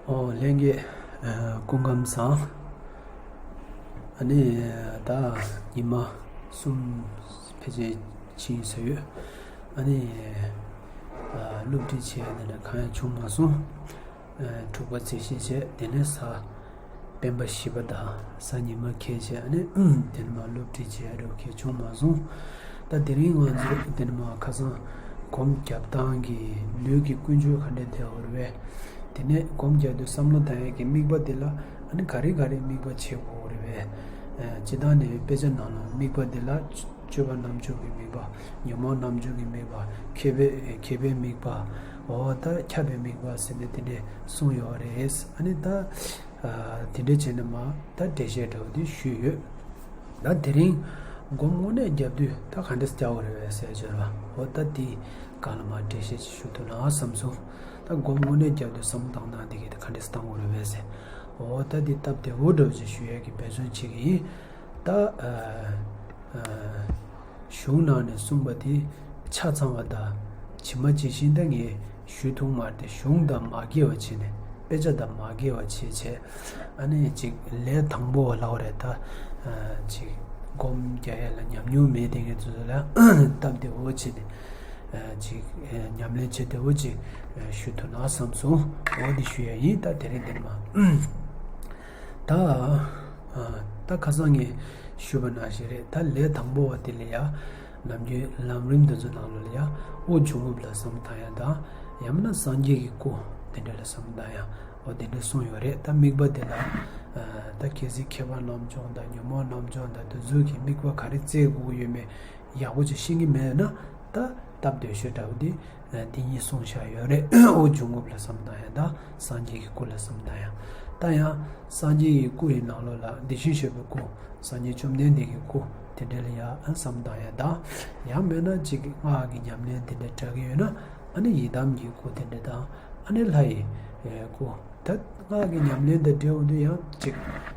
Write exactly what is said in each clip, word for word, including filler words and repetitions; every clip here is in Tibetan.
ཨོ་ལྷན་རྒྱས། ཨ། སྐུ་ཁམས་བཟང་། ཨ་ནི་ད་ཉི་མ་གསུམ་ཕལ་ཆེར་ཕྱིན་ཚར་ཡོད། ཨ་ནི་ཨ། སློབ་ཁྲིད་བྱས་ནས་གང་ཡང་བྱུང་མ་སོང་། ཨ། དྲུག་པ་རྩིས་བཤེར་བྱས། དེ་ནས་གཟའ་སྤེན་པ་བཞི་པ་དང་གཟའ་ཉི་མ་འཁེལ་བྱས། ཨ་ནི་དེ་ནས་མར་སློབ་ཁྲིད་བྱས་རོགས་ཁྱེད་བྱུང་མ་སོང་། ད་དེ་རིང་ང་ཚོ་དེ་ནས་མར་ཁ་སང་སྒོམ་རྒྱབ་སྟངས་ཀྱི་ལུས་ཀྱི་ཀུན་སྤྱོད་ག་འདྲ་བསྡད་ཡོད་རེད་པས། དེ་ནས་སྒོམ་རྒྱག་དུས་བསམ་བློ་བཏང་ཡས་ཀྱི་དམིགས་པ་དེ་ལ་ཨ་ནི་ག་རེ་ག་རེ་དམིགས་པ་བྱེད་དགོས་རེད་པས། ཨ། སྤྱིར་བཏང་ནས་དཔེ་ཆ་ནང་ལ་དམིགས་པ་དེ་ལ་སྤྱོད་པ་རྣམ་འཇོག་གི་དམིགས་པ། ཉོན་མོངས་རྣམ་འཇོག་གི་དམིགས་པ། མཁས་པའི་མཁས་པའི་དམིགས་པ། འོ་ད་ཁྱབ་པའི་དམིགས་པ་ཟེར་ནས་དེ་འདྲས་གསུངས་ཡོད་རེད། ཨ་ནི་ད། ཨ། དེ་འདྲས་བྱས་ནས་མར་ད་འགྲེལ་བཤད་འདྲ་བོ་དེ་ཞུས་ཡོད། ད་དེ་རིང་སྒོམ་དངོས་གནས་རྒྱབ་དུས་ད་ག་འདྲས་རྒྱག་དགོས་རེད་པས་ཟེར་བྱས་པ། འོ་ད་དེའི་སྒང་ལ་མར་འགྲེལ་བཤད་ཅིག་ཞུ་ཐུབ་ན་བསམ་སོང་། ད་སྒོམ་དངོས་གནས་རྒྱབ་དུས་བསམ་བློ་བཏང་སྟངས་དེ་ག་འདྲས་བཏང་དགོས་རེད་པས་ཟེར། འོ་ད་དེ་སྟབས་བདེ་བོ་འདྲ་བོ་ཅིག་ཞུ་ཡས་ཀྱི་འབད་བརྩོན་བྱེད་ཀྱི་ཡིན། ད། ཨ། ཨ། གཞུང་ནང་ནས་གསུངས་པ་དེ་ཆ་ཚང་བ་དང་ཇི་མ་ཇི་བཞིན་ད་ངས་ཞུ་ཐུབ་མ་རེད་དེ། གཞུང་དང་མ་འགལ་བ་བྱས་ནས། དཔེ་ཆ་དང་མ་འགལ་བ་བྱས་བྱས། ཨ་ནི་ཅིག་ལས་དང་པོ་བ་ལབ་དགོས་རེད་ད། ཨ། ཅིག་སྒོམ་རྒྱག་ཡས་ལ་ཉམས་མྱོང་མེད་དེ་ངས་ཚོ་ལ་སྟབས་བདེ་བོ་བྱས་ནས། ཨ། ཅིག་ཨ། ཉམས་ལེན་བྱེད་བདེ་བོ་ཅིག་ཨ། ཞུ་ཐུབ་ན་བསམ་སོང་། འོ་འདི་ཞུ་ཡས་ཡིན། ད་དེ་རིང་འདིར་མར། ད། ཨ། ད་ཁ་སང་ངས་ཞུས་པ་ནང་བཞིན་རེད། ད་ལས་དང་པོ་བ་དེ་ལ་ཡ། ནམ་རྒྱུན་ལམ་རིམ་འདི་ཚོ་ནང་ལོགས་ལ་ཡ། དབུགས་འབྱུང་རྔུབ་ལ་བསམ་བློ་བཏང་ཡ་དང་། ཡང་མིན་ན་སངས་རྒྱས་ཀྱི་སྐུ་དེ་འདྲ་ལ་བསམ་བློ་བཏང་ཡ། འོ་དེ་འདྲ་གསུངས་ཡོད་རེད། ད་དམིགས་པ་དེ་ལ། ཨ། ད་གལ་སྲིད་ཁྱད་པར་རྣམ་བྱུང་དང་ཉོན་མོངས་རྣམ་བྱུང་དང་དེ་ཚོ་གི་དམིགས་པ་ག་རེ་བཙལ་དགོས་ཀྱི་ཡོད་མེད་ཡག་པོ་ཅིག་ཤེས་ཀྱི་མེད་ན། ད་སྟབས་བདེ་ཤོས་འདྲ་བོ་དེ། ཨ། འདི་གཉིས་གསུངས་བཞག་ཡོད་རེད། དབུགས་འབྱུང་རྔུབ་ལ་བསམ་བློ་བཏང་ཡ་དང་སངས་རྒྱས་ཀྱི་སྐུ་ལ་བསམ་བློ་བཏང་ཡ། ད་ཡང་སངས་རྒྱས་ཀྱི་སྐུ་ཡི་ནང་ལོགས་ལ་དེ་བཞིན་གཤེགས་པའི་སྐུ། སངས་རྒྱས་བཅོམ་ལྡན་འདས་ཀྱི་སྐུ་དེ་འདྲ་ལ་ཡ། ཨ། བསམ་བློ་བཏང་ཡ་དང་། ཡང་མིན་ན་ཅིག་སྔགས་ཀྱི་ཉམས་ལེན་དེ་འདྲ་འདྲ་གི་ཡོད་ན། ཨ་ནི་ཡི་དམ་གྱི་སྐུ་དེ་འདྲ་དང་། ཨ་ནི་ལྷ་ཡི་སྐུ། ད་སྔགས་ཀྱི་ཉམས་ལེན་དང་འབྲེལ་ཡོང་དུས་ཡང་ཅིག་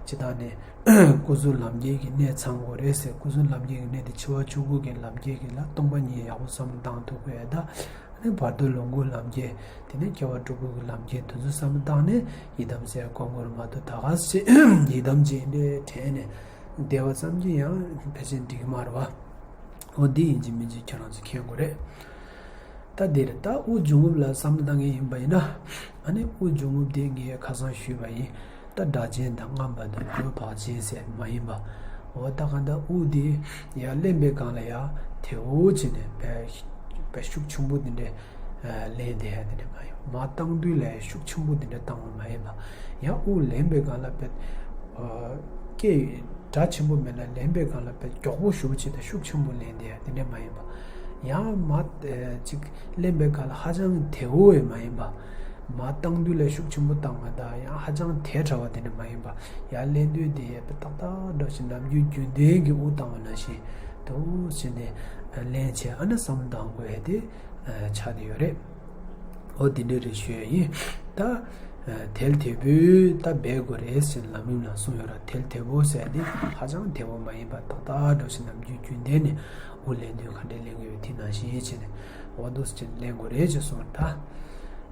ཇི་ལྟར་ནས་སྐུ་གསུམ་ལམ་འཁྱེར་གྱི་གནད་ཚང་དགོས་རེད་ཟེར། སྐུ་གསུམ་ལམ་འཁྱེར་གྱི་གནད་དེ་འཆི་བ་བཅུ་དགུ་གི་ལམ་འཁྱེར་གྱི་ལ་སྟོང་པ་ཉིད་ཡག་པོ་བསམ་བློ་བཏང་ཐུབ་དགོས་ཡ་ད། ཨ་ནི་བར་དོ་ལོངས་སྐུའི་ལམ་འཁྱེར། དེ་ནས་སྐྱེ་བ་དྲུག་པོ་གི་ལམ་འཁྱེར། དེ་ཚོ་བསམ་བློ་བཏང་ནས་ཡི་དམ་ཟེར་དགོས་ཀྱི་རེད་མ་གཏོགས། ད་ག་ཟེ་ཡི་དམ་ཅིག་འདྲ་དྲན་ནས་བསྡད་པ་ཙམ་གྱིས་ཡང་ཕལ་ཆེར་འགྲིག་གི་མ་རེད་བ། འོ་འདི་ཡིན་གཅིག་མིན་གཅིག་ཁྱེད་རང་ཚོ་མཁྱེན་དགོས་རེད། ད་འདིར་ད་དབུགས་འབྱུང་རྔུབ་ལ་བསམ་བློ་བཏང་མཁན་ཡིན་པ་ཡིན་ན། ཨ་ནི་དབུགས་འབྱུང་རྔུབ་དེ་ངས་ཁ་སང་ཞུས་པ་ཡིན། ད་སྒྲ་གཅན་དང་རྔམ་པ་དང་འགྲོས་བག་ཅན་ཟེར་མ་ཡིན་པ། འོ་ད་ག་ད་དབུགས་དེ་ཡར་ལེན་པའི་སྒང་ལ་ཡ་དལ་བོ་བྱས་ནས་དཔེ་དཔེ་ཤུགས་ཆེན་པོ་དེ་འདྲས་ལེན་བསྡད་ཡ་དེ་འདྲས་མ་ཡིན། མར་བཏང་དུས་ལ་ཡ་ཤུགས་ཆེན་པོ་དེ་འདྲས་བཏང་བ་མ་ཡིན་པ། ཡང་དབུགས་ལེན་པའི་སྒང་ལ་དཔེ་སྐད་སྒྲ་ཆེན་པོ་མེད་ན་ལེན་པའི་སྒང་ལ་དཔེ་མགྱོགས་པོ་ཞེ་པོ་བྱས་ཏེ་ཤུགས་ཆེན་པོ་ལེན་བསྡད་ཡ་དེ་འདྲས་མ་ཡིན་པ། ཡང་མར་ཅིག་ལེན་པའི་སྒང་ལ་ཧ་ཅང་དལ་བོ་ཡང་མ་ཡིན་པ། མར་བཏང་དུས་ལ་ཤུགས་ཆེན་པོ་བཏང་བ་དང་ཡང་ཧ་ཅང་དལ་དྲགས་པ་དེ་འདྲ་མ་ཡིན་པ། ཡར་ལེན་དུས་དེ་ཡང་ཏག་ཏག་འདྲ་ཞིག་ནམ་རྒྱུན་རྒྱུན་ལྡན་གྱི་དབུགས་བཏང་བ་ནང་བཞིན་དུ་བྱས་ནས་ལེན་བྱས། ཨ་ནི་བསམ་བློ་བཏང་དགོས་ཡ་དེ་ཆགས་བསྡད་ཡོད་རེད། འོ་དེ་འདྲ་རེད་ཞུ་ཡ་ཡིན། ད་དལ་དལ་བུ་ད་འབད་དགོས་རེད་ཟེར་ལམ་རིམ་ནང་གསུངས་ཡོད་ར། དལ་དལ་བོ་ཟེར་ཡ་དེ་ཧ་ཅང་དལ་བོ་མ་ཡིན་པ། ཏག་ཏག་འདྲ་ཞིག་ནམ་རྒྱུན་རྒྱུན་ལྡན་ནས་དབུགས་ལེན་དུས་ག་འདྲ་ལེན་དགོས་ཡོད་དེ་ནང་བཞིན་བྱས་ནས། འོ་འདུག་སེ་བྱས་ནས་ལེན་དགོས་རེད་ཅེས་གསུངས་པ་རེད།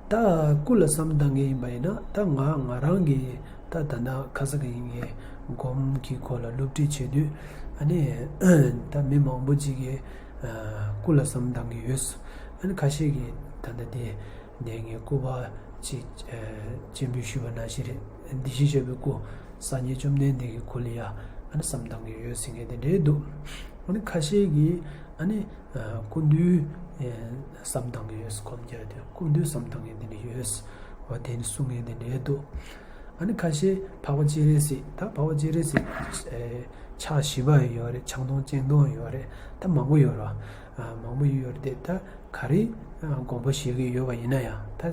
ད་ད་སྐུ་ལ་བསམ་བཏང་མཁན་ཡིན་པ་ཡིན་ན། ད་ང་ང་རང་གིས་ད་ད་ལྟ་ཁ་སང་གི་ངས་སྒོམ་གྱི་སྐོར་ལ་སློབ་ཁྲིད་བྱེད་དུས། ཨ་ནི་ད་མི་མང་པོ་ཅིག་གིས་ཨ་སྐུ་ལ་བསམ་བཏང་གི་ཡོད། ཨ་ནི་ཁ་ཤས་ཀྱིས་ད་ལྟ་དེ་ནས་ངས་སྐུ་པར་ཅིག་ཨ་སྤྱན་འབུལ་ཞུས་པ་ནང་བཞིན་རེད། དེ་བཞིན་གཤེགས་པའི་སྐུ། སངས་རྒྱས་བཅོམ་ལྡན་འདས་ཀྱི་སྐུ་ལ་ཡ་ཨ་ནི་བསམ་བཏང་གི་ཡོད་ཟེར་མཁན་དེ་འདྲས་འདུག། ཨ་ནི་ཁ་ཤས་ཀྱིས་ཨ་ནི་ཨ་སྐུ་མདུན་ཨ་བསམ་བཏང་གི་ཡོད། སྒོམ་རྒྱག་དུས་སྐུ་མདུན་བསམ་བཏང་མཁན་དེ་འདྲ་ཡོད། འོ་དེ་ནི་གསུང་མཁན་དེ་འདྲ་འདུག། ཨ་ནི་ཁ་ཤས་འཕགས་པ་སྤྱན་རས་གཟིགས། ད་འཕགས་པ་སྤྱན་རས་གཟིགས་ཨ་ཕྱག་བཞི་པ་ཡོད་རེད། ཆང་འཐུང་སྤྱན་འཐུང་ཡོད་རེད། ད་མང་པོ་ཡོད་རེད། ཨ་མང་པོ་ཡོད་རེད་དེ། ད་ག་རེ་ཨ་དགོངས་པ་བཞེས་ཀྱི་ཡོད་པ་ཡིན་ན་ཡང་། ད་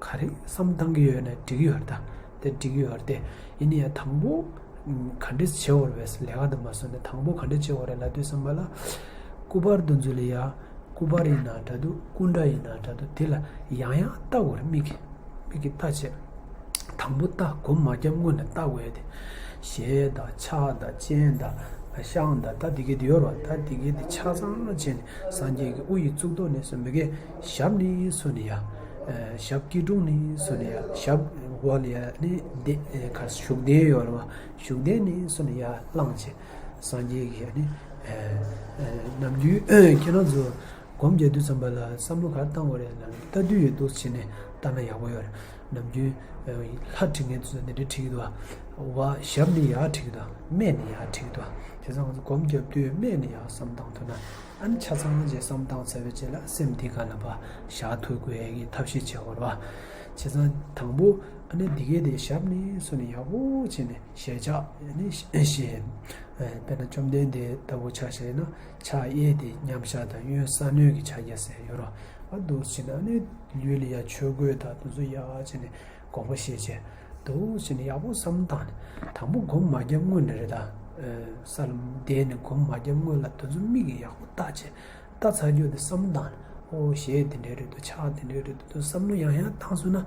ག་རེ་བསམ་བཏང་གི་ཡོད་ན་འགྲིག་གི་ཡོད་རེད། ད་དེ་འགྲིག་གི་ཡོད་རེད་དེ། ཡིན་ན་ཡང་དང་པོ་ག་འདྲས་བྱེད་དགོས་རེད་པས། ལས་ཀ་དེ་མ་སོང་ནས་དང་པོ་ག་འདྲས་བྱེད་དགོས་རེད་ལབ་དུས་ཙམ་པ་ལ། སྐུ་པར་དེ་ཚོ་ལ་ཡ། སྐུ་པར་ཡིན་ན་འདྲ་འདུག། སྐུ་འདྲ་ཡིན་ན་འདྲ་འདུག། དེ་ལ་ཡང་ཡང་ལྟ་དགོས་རེད། མིག་གིས་མིག་གིས་ལྟ་བྱས། དང་པོ་ལྟ། སྒོམ་མ་བརྒྱབ་སྔོན་ནས་ལྟ་དགོས་ཡ་དེ། ཞལ་དང་ཕྱག་དང་སྤྱན་དང་ཤངས་དང་། ད་དེ་གའི་དེ་ཡོད་རེད་པ། ད་དེ་གའི་དེ་ཆ་ཚང་བྱས་ནས་སངས་རྒྱས་ཀྱི་དབུ་ཡི་གཙུག་ཏོར་ནས་བཟུང་མི་གའི་ཞབས་ནས་ཚུར་ནས་ཡ། ཞབས་སྐྱིལ་ཀྲུང་ནས་བཟུང་ནས་ཡར་ཞབས་འོག་ལ་ཡར་ནི་བདེ་ག་བཞུགས་གདན་ཡོད་རེད་བ། བཞུགས་གདན་ནས་བཟུང་ནས་ཡར་བླངས་བྱས་སངས་རྒྱས་ཀྱི་ནི་ནམ་རྒྱུན་ཁྱེད་རང་ཚོ་སྒོམ་རྒྱག་དུས་ཙམ་པ་ལ་བསམ་བློ་ག་རེ་བཏང་དགོས་རེད་ལབ་ན། ལྟ་དུས་ཡོད་འདུག་བྱས་ནས་བལྟ་ན་ཡག་པོ་ཡོད་རེད། ནམ་རྒྱུན་ལྷ་ཁྲིད་མཁན་ཚོས་འདི་འདྲ་ཁྲིད་ཀྱི་འདུག་བ། ཞབས་ནི་ཡར་ཁྲིད་ཀྱི་འདུག་སྨད་ནི་ཡར་ཁྲིད་ཀྱི་འདུག་བྱས་ཙང་ང་ཚོ་སྒོམ་རྒྱབ་དུས་སྨད་ནི་ཡར་བསམ་བཏང་ཐུབ་ན། ཨ་ནི་ཆ་ཚང་ཅིག་བསམ་བཏང་ཚར་བའི་རྗེས་ལ་སེམས་འདི་ག་ལ་ཕར་བཞག་ཐུབ་དགོས་ཡག་གི་ཐབས་ཤེས་བྱེད་དགོས་རེད་བ། བྱས་ཙང་དང་པོ་ཨ་ནི་འདི་གའི་དེ་ཞབས་ནས་བཟུང་ནས་ཡག་པོ་བྱས་ནས་ཞལ་ཕྱག་ཨ་ནི་བཞེས། དཔེར་ན་བཅོམ་ལྡན་འདས་ལྟ་བུ་ཆ་བཞག་ན་ཕྱག་གཡས་དེ་མཉམ་བཞག་དང་གཡོན་ས་གནོན་གྱི་ཕྱག་རྒྱ་ཟེར་ཡོད་རེད་བ། འདུག་བྱས་ན་ཨ་ནི་ལུས་ལ་ཡ་ཆོས་གོས་དང་དེ་ཚོ་ཡག་བྱས་ནས་དགོངས་པ་བཞེས་བྱས། འདུག་བྱས་ནས་ཡག་པོ་བསམ་བཏང་ནས། དང་པོ་སྒོམ་མ་བརྒྱབ་སྔོན་ནས་རེད་ད། ས་ལ་བསྡད་ནས་སྒོམ་མ་བརྒྱབ་སྔོན་ལ་དེ་ཚོ་མིག་གིས་ཡག་པོ་བལྟ་བྱས། བལྟ་ཚར་རྒྱུ་དེ་བསམ་བཏང་ནས། ཨོ་ཞལ་དེ་འདྲས་རེད་འདུག་ཕྱག་དེ་འདྲས་རེད་འདུག་བསམ་བློ་ཡང་ཡང་བཏང་སོང་ན།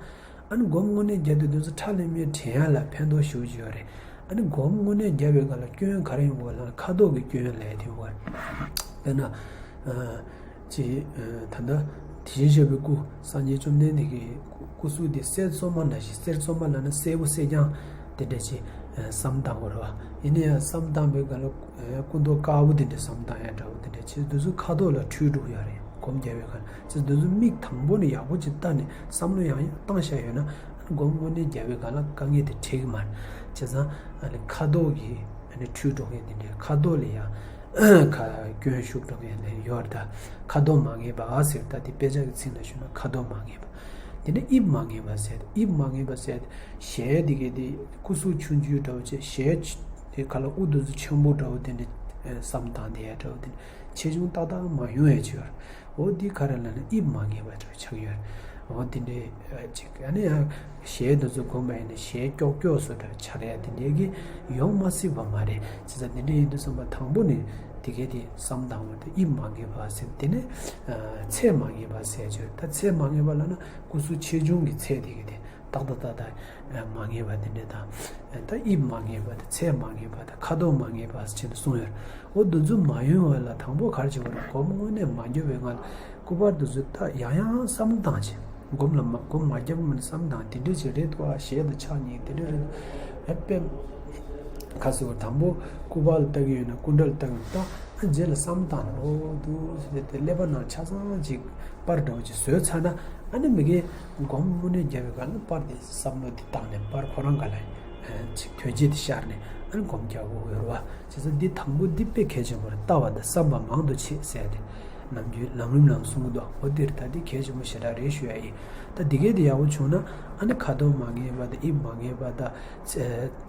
ཨ་ནི་སྒོམ་དངོས་གནས་རྒྱབ་དུས་དེ་ཚོ་ཁྲག་ལེན་མེད་དྲན་ཡག་ལ་ཕན་ཐོགས་ཞེ་པོ་ཅིག་ཡོད་རེད། ཨ་ནི་སྒོམ་དངོས་གནས་རྒྱབ་པའི་སྒང་ལ་སྐྱོན་ག་རེ་ཡོང་གི་ཡོད་ལབ་ན་ཁ་དོག་གི་སྐྱོན་ལབ་ཡག་དེ་ཡོང་གི་ཡོད་རེད། དཔེར་ན། ཅེས། ད་ལྟ་དེ་བཞིན་གཤེགས་པའི་སྐུ་སངས་རྒྱས་བཅོམ་ལྡན་འདས་ཀྱི་སྐུ་གཟུགས་དེ་གསེར་བཙོ་མ་ནང་བཞིན། གསེར་བཙོ་མ་ལབ་ན་སེར་པོ་གསེར་རྐྱང་དེ་འདྲ་ཅིག་བསམ་བཏང་དགོས་རེད་བ། ཡིན་ན་ཡང་བསམ་བཏང་པའི་སྒང་ལ་སྐུ་མདོག་དཀར་པོ་དེ་འདྲ་བསམ་བཏང་ཡག་འདྲ་བོ་དེ་འདྲ་ཅིག་དེ་ཚོ་ཁ་དོག་ལ་འཁྲུལ་འགྲོ་ཡག་རེད། སྒོམ་རྒྱབ་པའི་སྒང་ལ་ཅིག་དེ་ཚོ་མིག་དང་པོ་ནས་ཡག་པོ་ཅིག་བལྟས་ནས་བསམ་བློ་ཡང་ཡང་བཏང་བཞག་ཡོད་ན། སྒོམ་དངོས་གནས་རྒྱབ་པའི་སྒང་ལ་དཀའ་ངལ་དེ་འཕྲད་ཀྱི་མ་རེད། བྱས་ཙང་ཨ་ནི་ཁ་དོག་གི་ཨ་ནི་འཁྲུལ་འགྲོ་མཁན་དེ་འདྲའི་ཁ་དོག་ལ་ཡང་ཁ་སྐྱོན་ཞུགས་འགྲོ་མཁན་ལ་ཡོད་རེད་ད། ཁ་དོག་མ་ངེས་པ་ཟེར་ད། དེ་དཔེ་ཆ་གི་ཚིག་ནང་ཞུས་ན་ཁ་དོག་མ་ངེས་པ། དེ་ནས་དབྱིབས་མ་ངེས་པ་ཟེར། དབྱིབས་མ་ངེས་པ་ཟེར་ཞལ་དེ་གའི་དེ་སྐུ་གཟུགས་ཆུང་ཆུང་འདྲ་བོ་བྱས། ཞལ་དེ་ག་ལ་དབུ་དེ་ཚོ་ཆེན་པོ་འདྲ་བོ་དེ་འདྲ་བསམ་བཏང་དེ་ཡག་འདྲ་བོ་དེ་འདྲ་ཆེ་ཆུང་ཏག་ཏག་མ་ཡོང་ཡག་ཅིག་ཡོད་རེད། འོ་འདི་ག་རེ་ལབ་ན་དབྱིབས་མ་ངེས་པ་ཆགས་ཡོད། འོ་འདི་འདྲའི་ཅིག་ཨ་ནི་ཡང་ཞལ་འདི་ཚོ་སྒོམ་པ་ཡིན་ན་ཞལ་ཀྱོག་ཀྱོག་བཟོ་འདྲ་ཆགས་ཡག་དེ་འདྲའི་གི་ཡོང་མ་སྲིད་པ་མ་རེད། བྱས་ཙང་འདི་འདྲ་ཡིན་དུས་ཙམ་པ་དང་པོ་ནས་དེ་གའི་དེ་བསམ་བཏང་བ་དེ་དབྱིབས་མ་ངེས་པ་ཟེར། དེ་ནས་ཚད་མ་ངེས་པ་ཟེར་ཅིག་ད་ཚད་མ་ངེས་པ་ལབ་ན་སྐུ་གཟུགས་ཆེ་ཆུང་གི་ཚད་དེ་གའི་དེ། ཏག་ཏག་ཏག་ཏག་མ་ངེས་པ་དེ་འདྲ་དང་། ད་དབྱིབས་མ་ངེས་པ་དང་། ཚད་མ་ངེས་པ་དང་། ཁ་དོག་མ་ངེས་པ་ཟེར་ནས་གསུངས་ཡོད་རེད། འོ་འདི་ཚོ་མ་ཡོང་བ་ལ་དང་པོ་ག་རེ་བྱེད་དགོས་རེད། སྒོམ་དངོས་གནས་མ་རྒྱབ་པའི་སྔོན་ལ་སྐུ་པར་འདི་ཚོ་ད་ཡང་ཡང་བསམ་བློ་བཏང་བྱས། སྒོམ་ལ་མ་སྒོམ་མ་རྒྱབ་སྔོན་ལ་བསམ་བློ་བཏང་། དེ་འདྲ་ཅིག་རེད་འདུག་ཨ། ཞལ་དང་ཕྱག་གཉིས་དེ་འདྲ་རེད་འདུག་ཨ། དཔེ་ཁ་སོ་དང་པོ་སྐུ་པར་ལ་ལྟ་གི་ཡོད་ན། སྐུ་འདྲ་ལ་ལྟ་གི་ཡོད་ན། ད་རྗེས་ལ་བསམ་བཏང་ནས། འོ་འདུག་ཟེར་ཏེ་ཀླད་པ་ནང་ཆ་ཚང་ཅིག་པར་འདྲ་བོ་ཅིག་བཟོས་ཚར་ན། ཨ་ནི་མ་གི་སྒོམ་དངོས་གནས་རྒྱབ་པའི་སྒང་ལ་པར་དེ་བསམ་བློ་དེ་བཏང་ནས་པར་ཁོ་རང་སྒང་ལ་ཅིག་དོན་སྤྱི་དེ་ཤར་ནས་ཨ་ནི་སྒོམ་རྒྱག་དགོས་ཡོད་རེད་བ། བྱས་ཙང་འདི་དང་པོ་འདི་དཔེ་གལ་ཆེན་པོ་རེད། ལྟ་བ་དང་བསམ་པ་མང་དུ་བྱེད་ཟེར་ཏེ་ནམ་རྒྱུན་ལམ་རིམ་ནང་གསུང་གི་འདུག་འོ་འདིར་ད་འདི་གལ་ཆེན་པོ་ཞེ་དྲག་རེད་ཞུ་ཡ་ཡིན། ད་འདི་གའི་དེ་ཡག་པོ་བྱུང་ན་ཨ་ནི་ཁ་དོག་མ་ངེས་པ་དང་། དབྱིབས་མ་ངེས་པ་དང་།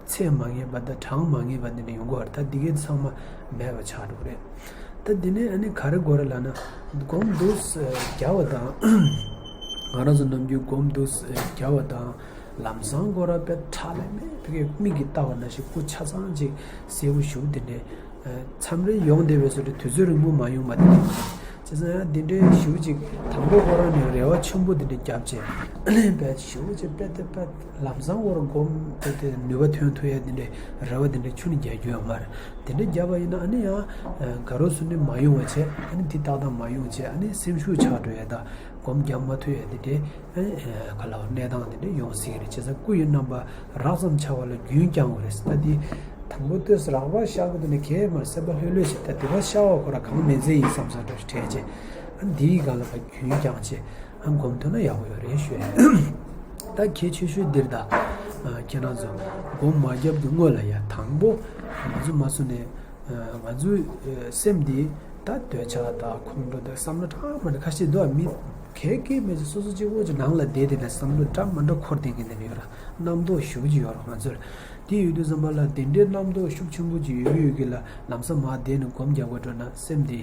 ཚད་མ་ངེས་པ་དང་གྲངས་མ་ངེས་པ་འདི་འདྲ་ཡོང་གི་ཡོད་རེད། ད་འདི་གའི་ཚང་མ་མེད་པ་ཆགས་འགྲོ་གི་རེད། ད་འདི་ནས་ཨ་ནི་ག་རེ་དགོས་རེད་ལབ་ན། སྒོམ་འདུག་སེ་རྒྱབ་པ་དང་། ང་རང་ཚོ་ནམ་རྒྱུན་སྒོམ་འདུག་སེ་རྒྱབ་པ་དང་། ལམ་སང་སྐོར་ར་དཔེ་ཁྲག་ལས་མེད་ཕ་གིའི་མིག་གིས་བལྟ་བ་ནང་བཞིན་སྐུ་ཆ་ཚང་ཅིག་གསལ་པོ་ཞེ་པོ་འདི་འདྲའི། མཚམས་རེ་ཡོང་བསྡད་པའི་བཟོ་འདྲ་དུས་ཚོད་རིང་པོ་མ་ཡོང་བ་དེ་འདྲ་ཡོང་གི་རེད། བྱས་ཙང་ཡང་འདི་འདྲའི་ཞེ་པོ་ཅིག་དང་པོ་ཁོ་རང་ནས་རེ་བ་ཆེན་པོ་འདི་འདྲ་བརྒྱབ་བྱས། ཨ་ནི་དཔེ་ཞེ་པོ་ཅིག་དཔེ་དེ་དཔེ་ལམ་སང་སྐོར་སྒོམ་དཔེ་དེ་ནུས་པ་ཐོན་ཐུབ་ཡ་འདི་འདྲའི་རེ་བ་འདི་འདྲ་ཁྱོན་ནས་རྒྱག་རྒྱུ་ཡོད་མ་རེད། དེ་འདྲ་བརྒྱབ་པ་ཡིན་ན་ཨ་ནི་ཡང་དགའ་རོགས་ཚོ་ནི་མ་ཡོང་བ་བྱས། ཨ་ནི་འདི་ཏག་ཏག་མ་ཡོང་བྱས། ཨ་ནི་སེམས་ཤུགས་ཆག་འགྲོ་ཡ་དང་སྒོམ་རྒྱག་མ་ཐུབ་ཡ་འདི་འདྲའི། ཨེ། ག་ལ་བ་གནས་སྟངས་དེ་འདྲ་ཡོང་སྲིད་ཀྱི་རེད། བྱས་ཙང་སྐུ་ཡི་རྣམ་པ་རགས་ཙམ་འཆར་བ་ལ་རྒྱུན་བསྐྱང་དགོས་རེད། ད་འདི་དང་པོ་ལྟོས་རགས་པ་ཤར་གི་འདུག་ནས་གས་མར་སེམས་པ་ལྷོད་ལྷོད་བྱས། ད་དེ་བ་ཤར་བ་ཁོ་ར་གང་མེད་ཚེ་ཡིན་བསམ་བསམ་འདྲ་ཞིག་དྲན་བྱས། ཨ་འདིའི་སྒང་ལ་ཕར་རྒྱུན་བསྐྱངས་བྱས། ཨ་སྒོམ་ཐུབ་ན་ཡག་པོ་ཡོད་རེད་ཞུ་ཡ། ད་གལ་ཆེ་ཤོས་འདིར་ད། ཨ་ཁྱེད་རང་ཚོ་སྒོམ་མ་བརྒྱབ་ཀྱི་སྔོན་ལ་ཡ་དང་པོ་ང་ཚོ་མ་སུ་ནས། ང་ཚོའི་སེམས་འདི་ད་འདོད་ཆགས་དང་ཁོང་ཁྲོ་དང་བསམ་བློ་འདྲ་མི་འདྲ་ཁ་ཤས་འདུག་མི་གས་གས་མེད་ཅིག་སོ་སོ་གཅིག་པོ་ཅིག་ནང་ལ་བསྡད་དེ་ནས་བསམ་བློ་འདྲ་མི་འདྲ་འཁོར་བསྡད་མཁན་དེ་འདྲ་ཡོད་ར། རྣམ་རྟོག་ཞེ་པོ་ཅིག་ཡོད་ར་ང་ཚོར། དེ་ཡོད་དུས་ཙམ་པ་ལ་དེ་འདྲའི་རྣམ་རྟོག་ཤུགས་ཆེན་པོ་ཅིག་ཡོད་ཡོད་ཀྱི་ལ་ལམ་སང་མར་བསྡད་ནས་སྒོམ་རྒྱག་དགོས་འགྲོ་ན་སེམས་འདི་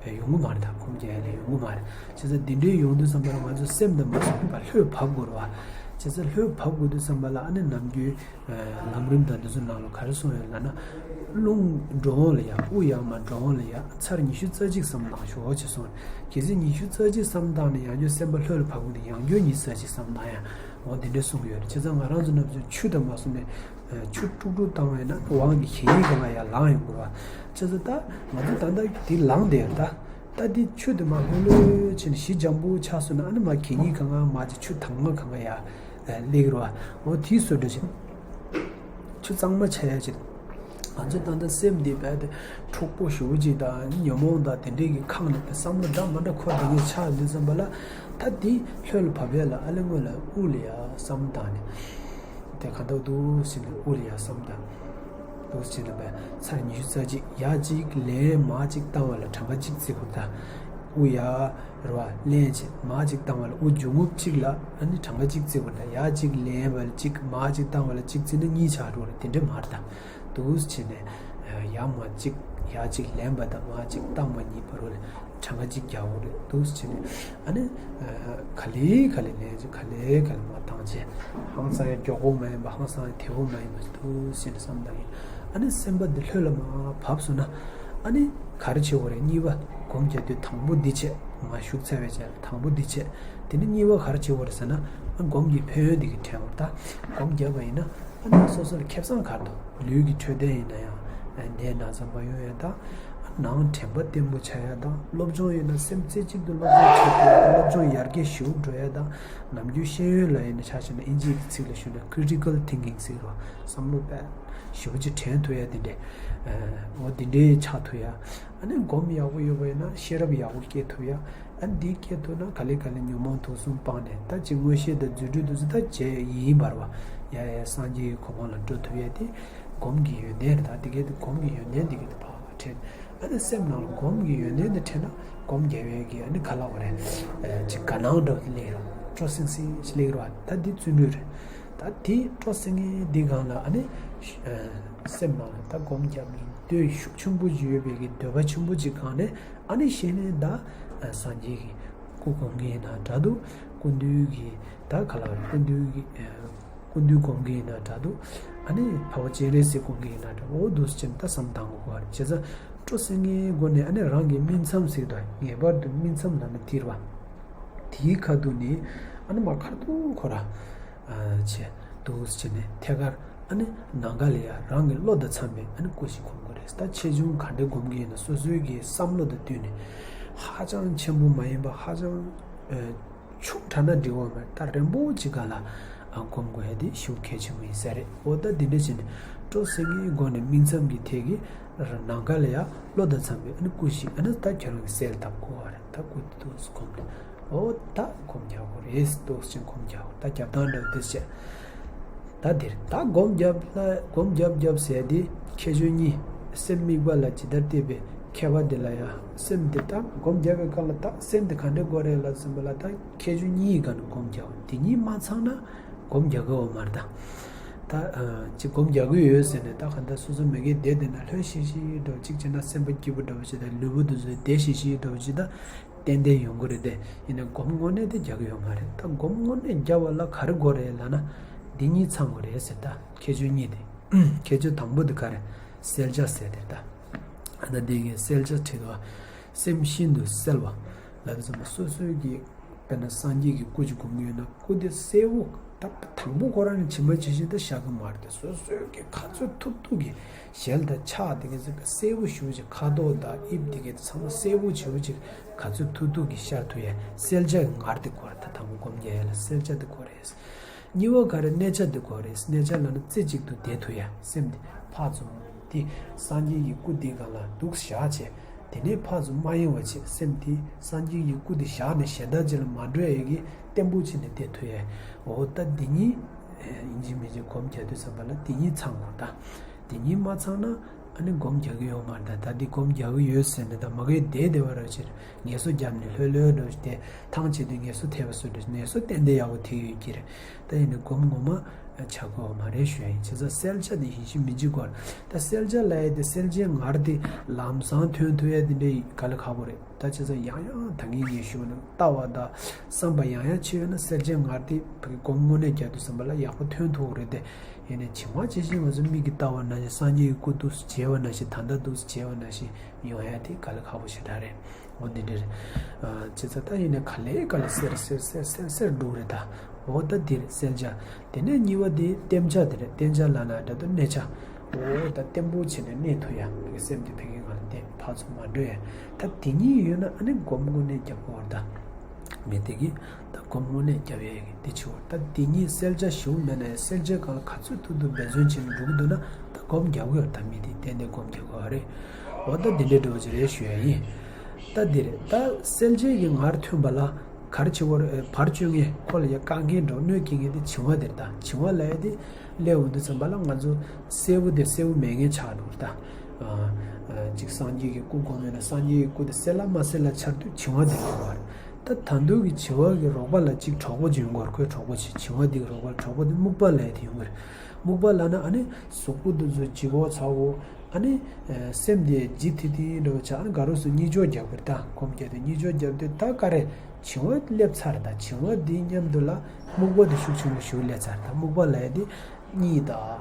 ཡོང་གི་མ་རེད། ད་སྒོམ་རྒྱག་ཡ་ལ་ཡོང་གི་མ་རེད། བྱས་ཙང་དེ་འདྲའི་ཡོང་དུས་ཙམ་པ་ལ་ང་ཚོ་སེམས་དང་མ་སོང་བར་ལྷོད་བབས་དགོས་ར་བ། བྱས་ཙང་ལྷོད་བབས་དགོས་དུས་ཙམ་པ་ལ་ཨ་ནི་ནམ་རྒྱུན། ལམ་རིམ་དང་འདི་ཚོ་ནང་ལ་ག་རེ་གསུངས་ཡོད་ལབ་ན། རླུང་འགྲོ་འོང་ལ་ཡ། དབུགས་ཡར་མར་འགྲོ་འོང་ལ་ཡ་ཚར་ཉི་ཤུ་རྩ་གཅིག་བསམ་བློ་བཏང་ཤོག་ཅེས་གསུངས། གལ་སྲིད་ཉི་ཤུ་རྩ་གཅིག་བསམ་བློ་བཏང་ནས་ཡང་བསྐྱར་སེམས་པ་ལྷོད་ལ་བབས་ཀྱི་འདུག་ཡང་བསྐྱར་ཉི་ཤུ་རྩ་གཅིག་བསམ་བློ་བཏང་ཡ། འོ་འདི་འདྲ་གསུངས་ཡོད་རེད། བྱས་ཙང་ང་རང་ཚོ་ནམ་རྒྱུན་ཆུ་དང་མ་སོང་ནས་ཆུ་དཀྲུག་དཀྲུག་བཏང་བས་ན་དབང་གིས་གཞལ་ཡས་སྒང་ལ་ཡར་ལངས་ཡོང་དགོས་པ། བྱས་ཙང་ད་ང་ཚོ་ད་ལྟ་འདི་ལངས་བསྡད་ཡོད་ད། ད་འདི་ཆུ་དེ་མར་ལྷོད་ལྷོད་བྱས་ནས་ཞི་འཇམ་པོ་ཆགས་སོང་ན། ཨ་ནི་མར་གད་སྙིགས་གང་ག་མར་ཅིག་ཆུ་དྭངས་མ་གང་ག་ཡར་སླེབས་ཀྱི་རེད་བ། འོ་དེའི་བཟོ་འདྲ་ཅིག་ཆུ་གཙང་མ་ཆགས་ཡ་ཅིག་ང་ཚོ་ད་ལྟ་སེམས་འདི་རྦད་དེ་འཁྲུག་པོ་ཞེ་པོ་ཅིག་དང་ཉོན་མོངས་དང་དེ་འདྲས་ཀྱིས་ཁེངས་ནས་བསམ་བློ་འདྲ་མི་འདྲ་འཁོར་བསྡད་མཁན་ཆགས་དུས་ཙམ་པ་ལ། ད་འདི་ལྷོད་ལ་བབས་ཡ་ལ་ཨ་ལེ་སྔོན་ལ་དབུགས་ལ་ཡ་བསམ་བཏང་ནས། དེ་ག་འདྲ་འདུག་ཟེར་ནས་དབུགས་ལ་ཡ་བསམ་བཏང་། འདུག་ཟེར་ནས་བས་ཚར་ཉི་ཤུ་རྩ་གཅིག་ཡར་གཅིག་ལེན། མར་གཅིག་བཏང་བ་ལ་གྲངས་ཀ་གཅིག་བརྩི་དགོས་ད། དབུགས་ཡར་རེད་བ་ལེན་བྱས། མར་གཅིག་བཏང་བ་ལ་དབུགས་འབྱུང་རྔུབ་གཅིག་ལ་ཨ་ནི་གྲངས་ཀ་གཅིག་བརྩི་དགོས་ད། ཡར་གཅིག་ལེན་བ་ལ་གཅིག་མར་གཅིག་བཏང་བ་ལ་གཅིག་བརྩིས་ན་གཉིས་ཆགས་འགྲོ་རེད། དེ་འདྲས་མ་རེད་ད། འདུག་ཟེར་ནས་ཡར་མར་གཅིག་ཡར་གཅིག་ལེན་པ་དང་མར་གཅིག་བཏང་བ་གཉིས་བར་ལ་གྲངས་ཀ་གཅིག་རྒྱག་དགོས་རེད། འདུག་ཟེར་ནས་ཨ་ནི་ག་ལེ་ག་ལེ་ལེན་བྱས། ག་ལེ་ག་ལེ་མར་བཏང་བྱས། ཧང་སང་ཡང་མགྱོགས་པོ་མ་ཡིན་པ། ཧང་སང་ཡང་དལ་པོ་མ་ཡིན་པ། འདུག་ཟེར་ནས་བསམ་བཏང་ཡིན། ཨ་ནི་སེམས་པ་འདི་ལྷོད་ལ་མར་བབས་སོང་ན། ཨ་ནི་ག་རེ་བྱེད་དགོས་རེད། གཉིས་པ་སྒོམ་རྒྱག་དུས་དང་པོ་འདི་བྱས། མར་ཞུགས་ཚར་བའི་རྗེས་ལ་དང་པོ་འདི་བྱས། དེ་ནས་གཉིས་པ་ག་རེ་བྱེད་དགོས་རེད་ཟེར་ན། ཨ་སྒོམ་གྱི་ཕན་ཡོན་འདི་གི་དྲན་དགོས་རེད་ད། སྒོམ་བརྒྱབ་པ་ཡིན་ན་ཨ་ནི་སོ་སོ་ལ་ཁེ་བཟང་ག་རེ་འདུག་ལུས་ཀྱི་འཕྲོད་བསྟེན་ཡིན་ན་ཡང་ནད་ན་ཚ་མ་ཡོང་ཡ་དང་། ནང་དྲན་པ་བརྟན་པོ་ཆགས་ཡ་དང་། སློབ་སྦྱོང་ཡིན་ན་སེམས་རྩེ་གཅིག་ཏུ་སློབ་སྦྱོང་བྱེད་ཐུབ་ཡ་དང་། སློབ་སྦྱོང་ཡར་རྒྱས་ཞེ་པོ་འགྲོ་ཡ་དང་། ནམ་རྒྱུན་ཤེས་ཡོན་ལ་ཡིན་ན་ཆ་བཞག་ན་ཨིན་ཇིའི་ཚིག་ལ་ཞུས་ན་critical thinking ཟེར་བ། བསམ་བློ་དཔེ་ཞེ་པོ་ཅིག་དྲན་ཐུབ་ཡ་དེ་འདྲས། འོ་དེ་འདྲས་ཆགས་ཐུབ་ཡ། ཨ་ནི་སྒོམ་ཡག་པོ་ཡོད་པ་ཡིན་ན་ཤེས་རབ་ཡག་པོ་སྐྱེ་ཐུབ་ཡ། ཨ་འདི་སྐྱེ་ཐུབ་ན་ག་ལེ་ག་ལེ་ཉོན་མོངས་དུག་གསུམ་སྤངས་ནས། ད་ཅིག་མངོན་ཤེས་དང་རྫུ་འཕྲུལ་དུ་ཚོ་ད་བྱས་ཡིན་པར་བ། ཡ་ཡ་སངས་རྒྱས་ཀྱི་གོ་འཕང་ལ་འགྲོ་ཐུབ་ཡ་དེ་སྒོམ་གྱི་ཡོན་ཏན་རེད། ད་དེ་གའི་དེ་སྒོམ་གྱི་ཡོན་ཏན་དེ་གའི་དེ་ཕར་དྲན། ཨ་ནི་སེམས་ནང་ལ་སྒོམ་གྱི་ཡོན་ཏན་དེ་དྲན་ན་སྒོམ་རྒྱག་ཡས་ཀྱི་ཨ་ནི་ག་ལ་བ་རེད། ཅིག་དགའ་སྣང་འདྲ་བོ་དེ་སླེབས་རོགས། སྤྲོ་སིང་སིང་ཞིག་སླེབས་རོགས། ད་འདི་བརྩོན་འགྲུས་རེད། ད་དེ་སྤྲོ་སིང་སིང་འདི་སྒང་ལ་ཨ་ནི་སེམས་ནང་ལ་ད་སྒོམ་རྒྱག་གི་འདོད་ཤུགས་ཆེན་པོ་ཅིག་ཡོད་པའི་གི་འདོད་པ་ཆེན་པོ་ཅིག་སྒང་ནས། ཨ་ནི་གཞི་ནས་ད་སངས་རྒྱས་ཀྱི་སྐུ་སྒོམ་གྱི་ཡིན་ན་འདྲ་འདུག་སྐུ་མདུན་གྱི་ད་ག་ལ་སྐུ་མདུན་གྱི་སྐུ་མདུན་སྒོམ་གྱི་ཡིན་ན་འདྲ་འདུག་ཨ་ནི་འཕགས་པ་སྤྱན་རས་གཟིགས་སྒོམ་གྱི་ཡིན་ན་འདྲ། འོ་འདུག་སེ་བྱས་ནས་ད་བསམ་བཏང་དགོས་པ་རེད། བྱས་ཙང་སྤྲོ་སིང་སིང་སྒོ་ནས་ཨ་ནི་རང་གི་སྨིན་མཚམས་ཟེར་དང་། ངེས་པར་དུ་སྨིན་མཚམས་ལབ་ན་དེ་རེད་བ། དེའི་ཁ་ཐུག་ནས་ཨ་ནི་མར་ཁ་ཐུག་ཁོ་ར་བྱས་འདུག་སེ་བྱས་ནས་ཐད་ཀར་ཨ་ནི་ནམ་མཁའ་ལ་ཡ་རང་གི་བློ་དང་འཚམས་པའི་ཨ་ནི་སྐུ་ཞིག་སྒོམ་དགོས་རེད། ད་ཆེ་ཆུང་ག་འདྲ་སྒོམ་གྱི་ཡིན་ན་སོ་སོའི་གི་བསམ་བློ་དང་བསྟུན་ནས། ཧ་ཅང་ཆེན་པོ་མ་ཡིན་པ། ཧ་ཅང་ཆུང་དྲགས་ན་འགྲིག་པ་མ་རེད། ད་རན་པོ་ཅིག་སྒང་ལ་སྒོམ་དགོས་ཡ་དེ་ཞེ་པོ་གལ་ཆེན་པོ་ཡིན་ས་རེད། འོ་ད་འདི་འདྲ་བྱས་ནས་སྤྲོ་སིང་སིང་སྒོ་ནས་སྨིན་མཚམས་ཀྱི་ཐད་ཀྱི་ནམ་མཁའ་ལ་ཡ་བློ་དང་འཚམས་པའི་ཨ་ནི་སྐུ་ཞིག་ཨ་ནི་ད་ཁྱེད་རང་གིས་གསལ་བཏབ་དགོས་པ་རེད། ད་སྐུ་དེ་འདུག་སེ་སྒོམ་ནས། འོ་ད་སྒོམ་རྒྱག་དགོས་རེད། འདུག་སེ་སྒོམ་རྒྱག་དགོས། ད་རྒྱབ་སྟངས་འདྲ་བོ་དེ་བྱས། ད་འདིར་ད་སྒོམ་རྒྱབ་ལ་སྒོམ་རྒྱབ་རྒྱབ་ཟེར་དེ་ཁྱད་ཆོས་གཉིས། སེམས་དམིགས་པ་ལ་ཇི་ལྟར་གཏད་པའི་ཁྱད་པར་དེ་ལ་ཡང་། སེམས་དེ་ད་སྒོམ་རྒྱབ་པའི་སྐབས་ལ་ད་སེམས་དེ་ག་འདྲ་དགོས་རེད་ལབ་ཟིན་པ་ལ། ད་ཁྱད་ཆོས་གཉིས་ཀྱི་སྒང་ནས་སྒོམ་རྒྱག་པ། དེ་གཉིས་མ་ཚང་ན་སྒོམ་རྒྱག་གི་ཡོད་མ་རེད་ད། ད་ཅིག་སྒོམ་རྒྱག་གི་ཡོད་ཟེར་ནས་ད་གང་ལྟར་སོ་སོ་མ་གིར་བསྡད་བསྡད་ན་ལྷོད་ཤིག་ཤིག་འདྲ་བོ་ཅིག་བྱས་ན། སེམས་པ་སྐྱིད་པོ་འདྲ་བོ་ཅིག་དང་། ལུས་པོ་དེ་ཚོ་བདེ་ཤིག་ཤིག་འདྲ་བོ་ཅིག་ད་ཏན་ཏན་ཡོང་གི་རེད་དེ། ཡིན་ན་སྒོམ་དངོས་གནས་དེ་རྒྱག་གི་ཡོད་མ་རེད། ད་སྒོམ་དངོས་གནས་རྒྱབ་པ་ལ་ག་རེ་དགོས་རེད་ལབ་ན། འདི་གཉིས་ཚང་དགོས་རེད་ཟེར། ད་ཁྱད་ཆོས་གཉིས་དེ། ཁྱད་ཆོས་དང་པོ་དེ་ག་རེ། གསལ་ཆ་ཟེར་དེ་རེད་ད། ཨ་ད་འདི་གི་གསལ་ཆ་བྲིས་འདུག་བ། སེམས་ཤིན་ཏུ་གསལ་བ། ལབ་ཙམ་པ་སོ་སོའི་གི་དཔེར་ན་སངས་རྒྱས་ཀྱི་སྐུ་ཅིག་སྒོམ་གྱི་ཡོད་ན། སྐུ་དེ་གསལ་བོ། ད་དང་པོ་ཁོ་རང་ནས་བྱིན་པ་ཇི་བཞིན་དུ་བཞག་གི་མ་རེད་དེ། སོ་སོའི་གི་ག་ཚོད་ཐུབ་ཐུབ་གི་ཞལ་དང་ཕྱག་དེ་ག་ཚོད་གསལ་བོ་ཞེ་པོ་ཅིག་ཁ་དོག་དང་དབྱིབས་དེ་ག་ཚང་མ་གསལ་བོ་ཞེ་པོ་ཅིག་ག་ཚོད་ཐུབ་ཐུབ་གི་ཤར་ཐུབ་ཡ་གསལ་ཆ་གི་ངར་དེ་དགོས་རེད། ད་དང་པོ་སྒོམ་རྒྱག་ཡ་ལ་གསལ་ཆ་དེ་དགོས་རེད། གཉིས་པ་ག་རེ། གནས་ཆ་དེ་དགོས་རེད། གནས་ཆ་ལབ་ན་རྩེ་གཅིག་ཏུ་བསྡད་ཐུབ་ཡ། སེམས་དེ་ཕར་ཚུར་དེ་སངས་རྒྱས་ཀྱི་སྐུ་དེ་སྒང་ལ་འདུག་བཞག་བྱས། དེ་ནས་ཕར་ཚུར་མ་གཡེང་བ་བྱས། སེམས་དེ་སངས་རྒྱས་ཀྱི་སྐུ་དེ་བཞག་ནས་གཞན་དག་ཅིག་ལ་མ་འགྲོ་ཡ་གི་བརྟན་པོ་བྱས་ནས་བསྡད་ཐུབ་ཡ། འོ་ད་འདི་གཉིས་ཡིན་གཅིག་མིན་གཅིག་སྒོམ་རྒྱག་དུས་ཙམ་པ་ལ་འདི་གཉིས་ཚང་དགོས་ད། འདི་གཉིས་མ་ཚང་ན་ཨ་ནི་སྒོམ་རྒྱག་གི་ཡོད་མ་རེད། ད་ད་འདི་སྒོམ་རྒྱག་གི་ཡོད་ཟེར་ནས་ད་མ་གིར་བསྡད་བསྡད་པ་ར་ཅིག་ངལ་གསོ་བརྒྱབ་ནས་ལྷོད་ལྷོད་འགྲོ་བྱས་ཏེ། ཐང་ཆད་དུས་ངལ་གསོ་ཐེབས་པ་བཟོ་འདྲ། ངལ་གསོ་ཏན་ཏན་ཡག་པོ་ཐེབས་ཡོད་ཀྱི་རེད། ད་ཡིན་ནའི་སྒོམ་ངོ་མ་བྱ་དགོས་པ་མ་རེད་ཞུ་ཡ་ཡིན། བྱས་ཙང་གསལ་ཆ་དེ་ཡིན་གཅིག་མིན་གཅིག་དགོས་རེད། ད་གསལ་ཆ་ལབ་ཡ་དེ་གསལ་ཆའི་ངར་དེ་ལམ་སང་ཐོན་ཐུབ་ཡ་དེ་འདྲའི་དཀའ་ལས་ཁག་པོ་རེད། ད་བྱས་ཙང་ཡང་ཡང་ད་ངས་ངས་ཞུ་ན་ལྟ་བ་དང་བསམ་པ་ཡང་ཡང་བྱས་ཡོད་ན་གསལ་ཆའི་ངར་དེ་བོད་ཀྱི་སྒོམ་དངོས་གནས་རྒྱག་དུས་ཙམ་པ་ལ་ཡག་པོ་ཐོན་ཐུབ་ཀྱི་རེད་དེ། ཡིན་ནའི་ཇི་མ་ཇི་བཞིན་ང་ཚོ་མིག་གིས་ལྟ་བ་ནང་བཞིན། སངས་རྒྱས་ཀྱི་སྐུ་འདུག་སེ་མཇལ་བ་ནང་བཞིན། ད་ལྟ་འདུག་སེ་མཇལ་བ་ནང་བཞིན་ཡོང་ཡ་དེ་དཀའ་ལས་ཁག་པོ་ཞེ་དྲག་རེད། འོ་འདི་འདྲ་རེད། ཨ་བྱས་ཙང་ད་ཡིན་ནའི་ག་ལེ་ག་ལེ་གསལ་གསལ་གསལ་གསལ་གསལ་འགྲོ་གི་རེད་ད། འོ་ད་འདིར་གསལ་ཆ། དེ་ནས་གཉིས་པ་དེ་བརྟན་ཆ་དེ་རེད། བརྟན་ཆ་ལབ་ན་འདྲ་འདུག་གནས་ཆ། འོ་ད་བརྟན་པོ་བྱས་ནས་གནས་ཐུབ་ཡ། ངའི་སེམས་དེ་ཕ་གི་ང་ལ་ ཕར་ཚུར་མ་འགྲོ་ཡ། ད་དེ་གཉིས་ཡོད་ན་ཨ་ནི་སྒོམ་དངོས་གནས་རྒྱབ་དགོས་པ་རེད་ད། ངས་དེ་གི་ད་སྒོམ་དངོས་གནས་རྒྱབ་ཡ་གི་དེ་བྱེད་དགོས། ད་དེ་གཉིས་གསལ་ཆ་ཞུ་མེད་ན་ཡང་གསལ་ཆའི་སྒང་ལ་ག་ཚོད་ཐུབ་ཐུབ་འབད་བརྩོན་བྱས་ནས་འགྲོ་གི་འདུག་ན་ད་སྒོམ་རྒྱབ་དགོས་ཡ་རེད། ད་མི་དེ་ཏན་ཏན་སྒོམ་རྒྱབ་དགོས་པ་རེད། འོ་ད་དེ་འདྲའི་འགྲོ་བ་ཅིག་རེད་ཞུ་ཡ་ཡིན། ད་འདི་རེད། ད་གསལ་ཆའི་གི་ངར་ཐོན་པ་ལ་ག་རེ་བྱེད་དགོས་རེད། བར་གཅོད་མཁན་ཁོ་ལ་ཡ་བཀག་མཁན་འགྲོ་གནོད་སྐྱེལ་མཁན་དེ་བྱིང་བ་དེ་རེད་ད། བྱིང་བ་ལབ་ཡ་དེ་སླེབས་འོང་དུས་ཙམ་པ་ལ་ང་ཚོ་གསལ་པོ་དེ་གསལ་པོ་མེད་མཁན་ཆགས་འགྲོ་གི་རེད་ད། ཨ་ཨ་ཅིག་སངས་རྒྱས་ཀྱི་སྐུ་སྒོམ་ཡོད་ན་སངས་རྒྱས་ཀྱི་སྐུ་དེ་གསལ་ལ་མ་གསལ་ལ་འཆར་དུས་བྱིང་བ་དེ་ཡོང་བ་རེད། ད་ད་དུང་གི་བྱིང་བ་གི་རོགས་པ་ལ་ཅིག་གྲོགས་པོ་ཅིག་ཡོང་གི་ཡོད་རེད། ཁོའི་གྲོགས་པོ་ཅིག་བྱིང་བ་དེ་གི་རོགས་པ་གྲོགས་པོ་དེ་རྨུགས་པ་ལབ་ཡ་དེ་ཡོང་གི་རེད། རྨུགས་པ་ལབ་ན་ཨ་ནི་གཟུགས་པོ་དེ་ཚོ་ལྗིད་ཁོག་ཚ་ཁོག་ཨ་ནི་སེམས་དེ་ལྗིད་ཐིང་ཐིང་འདྲ་བོ་ཆགས། ཨ་ནི་ག་རེ་ཟེར་གཉིད་ཅོག་རྒྱག་གི་རེད་ད། སྒོམ་རྒྱབ་དུས་གཉིད་ཅོག་རྒྱབ་དུས་ད་ག་རེ་བྱིང་བ་སླེབས་ཚར་ད། བྱིང་བ་འདི་མཉམ་དུ་ལ་རྨུགས་པ་འདི་ཤུགས་ཆེན་པོ་ཞིག་སླེབས་ཚར་ད། རྨུགས་པ་ལབ་ཡ་འདི་གཉིད་དང་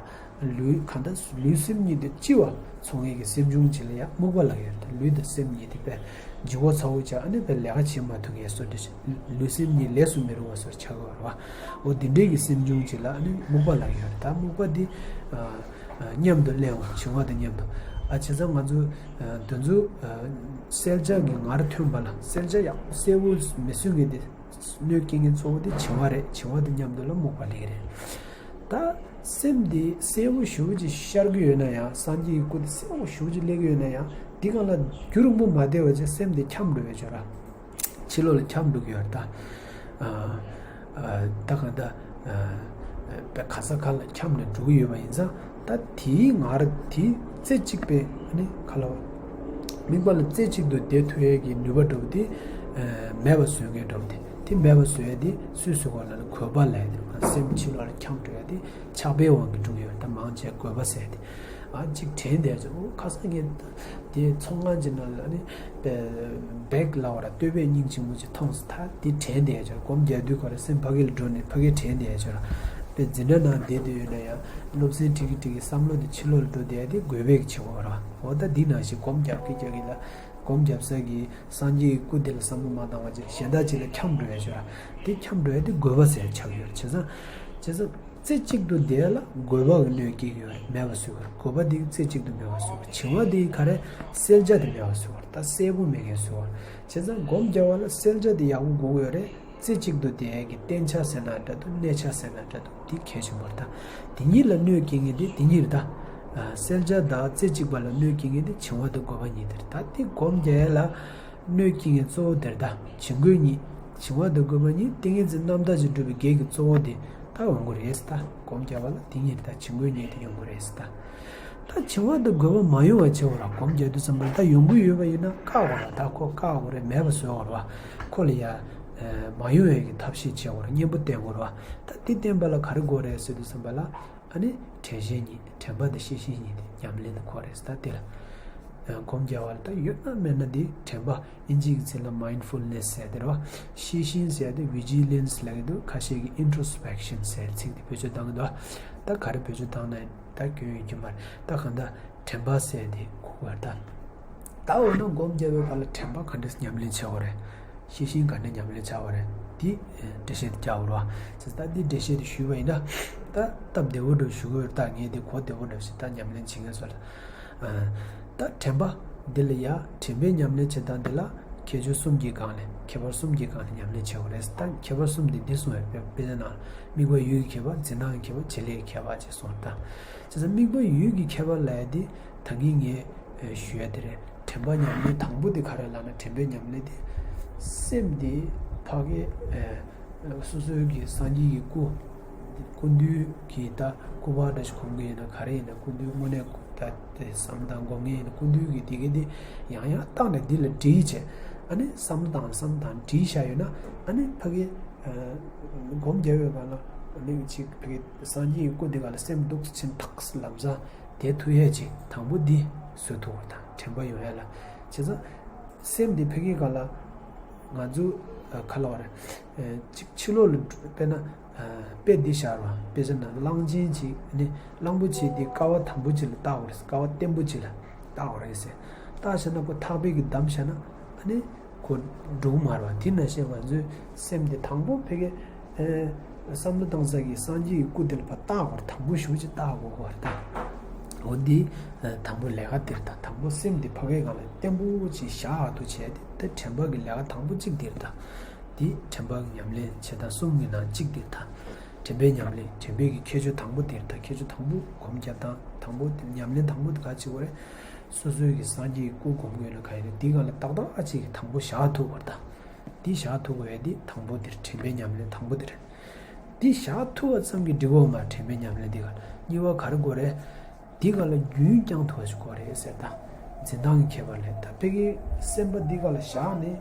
ལུས་གང་ལྟར་ལུས་སེམས་གཉིས་འདི་ལྕི་བ་ཚོར་མཁན་གྱི་སེམས་བྱུང་ཅིག་ལ་ཡང་རྨུགས་པ་ལབ་ཡོད་རེད་ད། ལུས་དང་སེམས་གཉིས་དེ་དཔེ་ལྗིད་ཁོག་ཚ་བོ་ཆགས། ཨ་ནི་དཔེ་ལས་ཀ་བྱེད་མ་ཐུབ་མཁན་བཟོ་འདྲ་ཞིག་ལུས་སེམས་གཉིས་ལས་སུ་མི་རུང་བ་བཟོ་ཆགས་ཡོད་རེད་བ། འོ་འདི་འདྲའི་གི་སེམས་བྱུང་ཅིག་ལ་ཨ་ནི་རྨུགས་པ་ལབ་ཡོད་རེད་ད། རྨུགས་པ་འདི་ཨ། མཉམ་དུ་སླེབས་འོང་། བྱིང་བ་དང་མཉམ་དུ། ཨ་བྱས་ཙང་ང་ཚོ་དེ་ཚོ་གསལ་ཆ་གི་ངར་ཐོན་པ་ལ་གསལ་ཆ་ཡག་པོ་གསལ་པོ་མི་སོན་མཁན་དེ་གནོད་སྐྱེལ་མཁན་གཙོ་བོ་དེ་བྱིང་བ་རེད། བྱིང་བ་དང་མཉམ་དུ་ལ་རྨུགས་པ་སླེབས་ཀྱི་རེད། ད་སེམས་དེ་གསལ་པོ་ཞེ་པོ་ཅིག་ཤར་གྱི་ཡོད་ན་ཡང་། སངས་རྒྱས་ཀྱི་སྐུ་དེ་གསལ་པོ་ཞེ་པོ་ཅིག་སླེབས་ཀྱི་ཡོད་ན་ཡང་། དེ་སྒང་ལ་རྒྱུན་རིང་པོ་མ་བསྡད་པ་བྱས་སེམས་དེ་འཁྱམས་འགྲོ་བའི་ཆོ་ར། ཕྱི་ལོགས་ལ་འཁྱམས་འགྲོ་གི་ཡོད་རེད་ད། ཨ་ཨ་ད་གང་ལྟར་ཨ་པའི་ག་ས་ག་ལ་འཁྱམས་ནས་འགྲོ་གི་ཡོད་པ་ཡིན་ཙང་། ད་དེའི་ངར་དེ་རྩེ་གཅིག་པའི་ནི་ག་ལ་བ། དམིགས་པ་ལ་རྩེ་གཅིག་ཏུ་བསྡད་ཐུབ་ཡས་ཀྱི་ནུས་པ་འདྲ་བོ་དེ་ཨ་མེད་པ་བཟོ་མཁན་འདྲ་བོ་དེ། དེ་མེད་པ་བཟོ་ཡས་དེ་སུས་བཟོ་དགོས་ལབ་ན་རྒོད་པ་ལབ་ཡས་དེ། སེམས་ཕྱི་ལོགས་ལ་འཁྱམས་འགྲོ་ཡས་དེ་ཆགས་པའི་དབང་གིས་འགྲོ་གི་ཡོད་རེད་ད། མང་ཆེ་རྒོད་པ་ཟེར་ཡས་དེ། ཨ་གཅིག་དྲན་བསྡད་ཚེ། ཨོ་ཁ་སང་ངས་དེ་ཚོང་ཁང་གི་ནང་ལ་ནི་བེག་ལབ་པ་ར་སྟོད་པའི་སྙིང་རྗེ་མོ་ཅིག་མཐོང་སོང་། ད་དེ་དྲན་བསྡད་ཡ་ཆོག་སྒོམ་རྒྱག་དུས་ཁོ་ར་སེམས་ཕ་གི་ལ་འགྲོ་ནས་ཕ་གི་དྲན་བསྡད་ཡ་ཆོག་ར། དཔེ་འཛིན་གྲྭ་ནང་བསྡད་དུས་ཡོད་ན་ཡང་སློབ་ཚན་ཁྲིད་ཀྱི་ཁྲིད་ཀྱི་བསམ་བློ་དེ་ཕྱི་ལོགས་ལ་འགྲོ་བསྡད་ཡ་དེ་རྒོད་པའི་གི་བྱེད་སྒོ་ར། འོ་ད་འདི་ནང་བཞིན་སྒོམ་རྒྱག་གི་རྒྱག་གི་ལ་སྒོམ་རྒྱབ་ས་གི་སངས་རྒྱས་ཀྱི་སྐུ་དེ་ལ་བསམ་བློ་མ་བཏང་བ་ཅིག་གཞན་དག་ཅིག་ལ་འཁྱམས་འགྲོ་ཡ་ཆོག་ར། དེ་འཁྱམས་འགྲོ་ཡ་དེ་རྒོད་པ་ཟེར་ཆགས་ཡོད་ར། བྱས་ཙང་། བྱས་ཙང་། རྩེ་གཅིག་ཏུ་བསྡད་ལ་རྒོད་པ་གི་གནོད་སྐྱེལ་གྱི་ཡོད་རེད། མེད་པ་བཟོ་དགོས་རེད། རྒོད་པ་འདི་རྩེ་གཅིག་ཏུ་མེད་པ་བཟོ་དགོས་རེད། བྱིང་བ་འདི་ག་རེ་གསལ་ཆ་དེ་མེད་པ་བཟོ་དགོས་རེད། ད་གསལ་པོ་མེད་མཁན་བཟོ་དགོས་རེད། བྱས་ཙང་སྒོམ་རྒྱག་པ་ལ་གསལ་ཆ་དེ་ཡག་པོ་དགོས་ཀྱི་ཡོད་རེད། རྩེ་གཅིག་ཏུ་བསྡད་ཀྱི་བསྟན་ཆ་ཟེར་ན་འདྲ་འདུག་གནས་ཆ་ཟེར་ན་འདྲ་འདུག་འདི་གལ་ཆེན་པོ་རེད། ད་དེ་གཉིས་ལ་གནོད་སྐྱེལ་མཁན་དེ་དེ་གཉིས་རེད་ད། གསལ་ཆ་དང་རྩེ་གཅིག་པ་ལ་གནོད་སྐྱེལ་མཁན་དེ་བྱིང་བ་དང་རྒོད་པ་གཉིས་དེ་རེད། ད་དེ་སྒོམ་རྒྱག་ཡ་ལ། གནོད་སྐྱེལ་མཁན་གཙོ་བོ་དེ་རེད་ད། བྱིང་རྒོད་གཉིས། བྱིང་བ་དང་རྒོད་པ་གཉིས་ཏིང་ངེ་འཛིན་རྣམ་དག་ཅིག་སྒྲུབ་པའི་གེགས་ཀྱི་གཙོ་བོ་དེ་ད་ཡོང་གི་རེད་ད། སྒོམ་རྒྱག་པ་ལ་དེ་གཉིས་རེད་ད། བྱིང་རྒོད་གཉིས་དེ་ཡོང་གི་རེད་ད། ད་བྱིང་བ་དང་རྒོད་པ་མ་ཡོང་བ་བྱེད་དགོས་ར། སྒོམ་རྒྱག་དུས་ཙམ་པ་ལ་ད་ཡོང་གི་ཡོད་པ་ཡིན་ན་བཀག་དགོས་ར། ད་ཁོ་བཀག་དགོས་རེད། མེད་པ་བཟོ་དགོས་ར། ཁོ་ལ་ཡ་མ་ཡོང་བའི་གི་ཐབས་ཤེས་བྱེད་དགོས་ར། གཉེན་པོ་བསྟེན་དགོས་ར། ད་དེ་བསྟེན་པ་ལ་ག་རེ་དགོས་རེད་ཟེར་དུས་ཙམ་པ་ལ། ཨ་ནི་དྲན་ཤེས་གཉིས། དྲན་པ་དང་ཤེས་བཞིན་གཉིས་དེ་ཉམས་ལེན་དུ་འཁོར་རེད་ད། དེ་ལ་སྒོམ་རྒྱག་པ་ལ་ད་ཡོད་ན་མེད་ན་དེ་དྲན་པ། ཨིན་ཇིའི་ཚིག་ལ་མའིན་ཌ་ཕུལ་ནེ་སི་ཟེར་དེ་རེད་བ། ཤེས་བཞིན་ཟེར་དེ་ཝི་ཇི་ལེན་སི་ལབ་ཀྱི་འདུག་ཁ་ཤས་ཀྱིས་ཨིན་ཊོ་སི་པེག་ཤན་ཟེར་ཚིག་དེ་བེད་སྤྱོད་བཏང་གི་འདུག་ད་ག་རེ་བེད་སྤྱོད་བཏང་ན་ད་སྐྱོན་ཡོད་ཀྱི་མ་རེད། ད་གང་ལྟར་དྲན་པ་ཟེར་དེ་གོ་དགོས་རེད་ད། ད་འོ་ན་སྒོམ་རྒྱག་པའི་སྐབས་ལ་དྲན་པ་ག་འདྲས་ཉམས་ལེན་བྱེད་དགོས་རེད། ཤེས་བཞིན་ག་འདྲས་ཉམས་ལེན་བྱ་བ་རེད། འདི་འགྲེལ་བཤད་དེ་རྒྱག་དགོས་རེད་བ། ད་འདི་འགྲེལ་བཤད་དེ་ཞུས་པ་ཡིན་ན། ད་སྟབས་བདེ་པོ་འདྲ་ཞུ་གི་ཡོད། ད་ངས་འདི་གོ་བདེ་པོ་འདྲ་ཞིག་ད་ཉམས་ལེན་བྱེད་མཁན་ཚོ་ལ། ད་དྲན་པ་འདི་ལ་ཡ། དྲན་པའི་ཉམས་ལེན་བྱེད་སྟངས་འདི་ལ་ཁྱད་ཆོས་གསུམ་གྱི་སྒང་ལས། ཁྱད་པར་གསུམ་གྱི་སྒང་ལས་ཉམས་ལེན་བྱེད་དགོས་རེད། ད་ཁྱད་པར་གསུམ་དེ་འདི་གསུངས་ཡོད། དཔེ་དཔེ་ཆ་ནང་དམིགས་པ་ཡུལ་གྱི་ཁྱད་པར། འཛིན་སྟངས་ཀྱི་ཁྱད་པར། བྱེད་ལས་ཀྱི་ཁྱད་པར་ཅེས་གསུངས། ད་བྱས་ཙང་དམིགས་པ་ཡུལ་གྱི་ཁྱད་པར་ལབ་ཡ་དེ་ད་གིན་ངས་ཞུ་ཡ་དེ་རེད། དྲན་པ་ཉམས་ལེན་དང་པོ་དེ་ག་རེ་ལབ་ན། དྲན་པའི་ཉམས་ལེན་དེ་སེམས་དེ་ཕ་གི་ཨ་སོ་སོའི་གི་སངས་རྒྱས་ཀྱི་སྐུ། སྐུ་མདུན་གྱི་ད་སྐུ་པར་འདྲ་ཞིག་གོན་གི་ཡིན་ན། ག་རེ་ཡིན་ན་སྐུ་མདུན་དངོས་གནས་ད་དེ་བསམ་བློ་བཏང་སྒོམ་མཁན་ཡིན་ན་སྐུ་མདུན་གྱི་དེ་གི་དེ་ཡང་ཡང་བཏང་ནས་འདི་ལ་བྲིས་བྱས། ཨ་ནི་བསམ་བློ་བཏང་བསམ་བློ་བཏང་བྲིས་བཞག་ཡོད་ན། ཨ་ནི་ཕ་གི་ཨ་སྒོམ་རྒྱབ་ཡོད་ག་ལ། ཨ་ནི་ཅིག་ཕ་གི་སངས་རྒྱས་ཀྱི་སྐུ་དེ་ག་ལ་སེམས་འདུག་སེ་ཕྱིན་ཐག་ལམ་སང་། དེ་ཐུག་ཡས་ཅིག་དང་པོ་འདི་བཟོ་ཐུབ་པ་དང་། དྲན་པ་ཡོང་ཡས་ལ། བྱས་ཙང་སེམས་འདི་ཕ་གི་ག་ལ་ང་ཚོ་ཨ་ག་ལ་བ་རེད། ཨ་ཅིག་ཕྱི་ལོགས་ལ་དཔེར་ན་ཨ་དཔེ་འདི་ཤར་བ། དཔེ་ཆ་ན་གླང་ཆེན་ཅིག་ནི་གླང་པོ་ཆེ་འདི་ཀ་བ་དམ་པོ་ཅིག་ལ་བཏགས་པ་རེད། ཀ་བ་བརྟན་པོ་ཅིག་ལ་བཏགས་པ་རེད་ཟེར། བཏགས་བཞག་ན་ཁོ་ཐག་པས་ཀྱིས་བསྡམས་བཞག་ན་ཨ་ནི། ཁོ་འགྲོ་གི་མ་རེད་བ། དེ་ནང་བཞིན་ང་ཚོའི་སེམས་དེ་དང་པོ་ཕ་གི་ཨེ་བསམ་བློ་བཏང་ས་གི་སངས་རྒྱས་ཀྱི་སྐུ་དེ་ལ་ཕར་བལྟ་དགོས་རེད། དང་པོ་ཞུ་ཅིག་བལྟ་དགོས་ཀྱི་རེད་ད། འོ་འདི་དང་པོ་ལས་ཀ་འདིར་ད་དང་པོ་སེམས་འདི་ཕ་གིའི་སྒང་ལ་བརྟན་པོ་ཅིག་བཞག་ཨ་ཐུ་བྱས་ཏེ་ད་དྲན་པ་གི་ལས་ཀ་དང་པོ་གཅིག་འདིར་ད། འདི་དྲན་པ་གི་ཉམས་ལེན་བྱེད་སྟངས་གསུམ་གྱི་ནང་གཅིག་འདིར་ད། དྲན་པའི་ཉམས་ལེན་དྲན་པའི་གི་ཁྱད་ཆོས་དང་པོ་འདིར་ད་ཁྱད་ཆོས་དང་པོ་སྒོམ་རྒྱབ་སྟངས་དང་པོ་ཉམས་ལེན་དང་པོ་འདི་ག་ཅིག་བོ་རེད། སོ་སོའི་གི་སངས་རྒྱས་ཀྱི་སྐུ་སྒོམ་དགོས་ན་ག་ཡིན་རེད་འདི་སྒང་ལ་ཏག་ཏག་ཅིག་དང་པོ་བཞག་ཐུབ་པར་ད། འདི་བཞག་ཐུབ་དགོས་ཡ་འདི་དང་པོ་འདིར་དྲན་པའི་ཉམས་ལེན་དང་པོ་འདིར། འདི་བཞག་ཐུབ་པ་ཙམ་གྱིས་འགྲིག་གོ་མ་དྲན་པའི་ཉམས་ལེན་འདི་ག་གཉིས་པ་ག་རེ་དགོས་རེད། འདི་ག་ལ་རྒྱུན་བསྐྱང་ཐུབ་པ་ཞིག་དགོས་རེད་ཟེར་ད། འཛིན་སྟངས་ཀྱི་ཁྱད་པར་ལས་ད་ཕ་གིའི་སེམས་པ་འདི་ག་ལ་བཞག་ནས་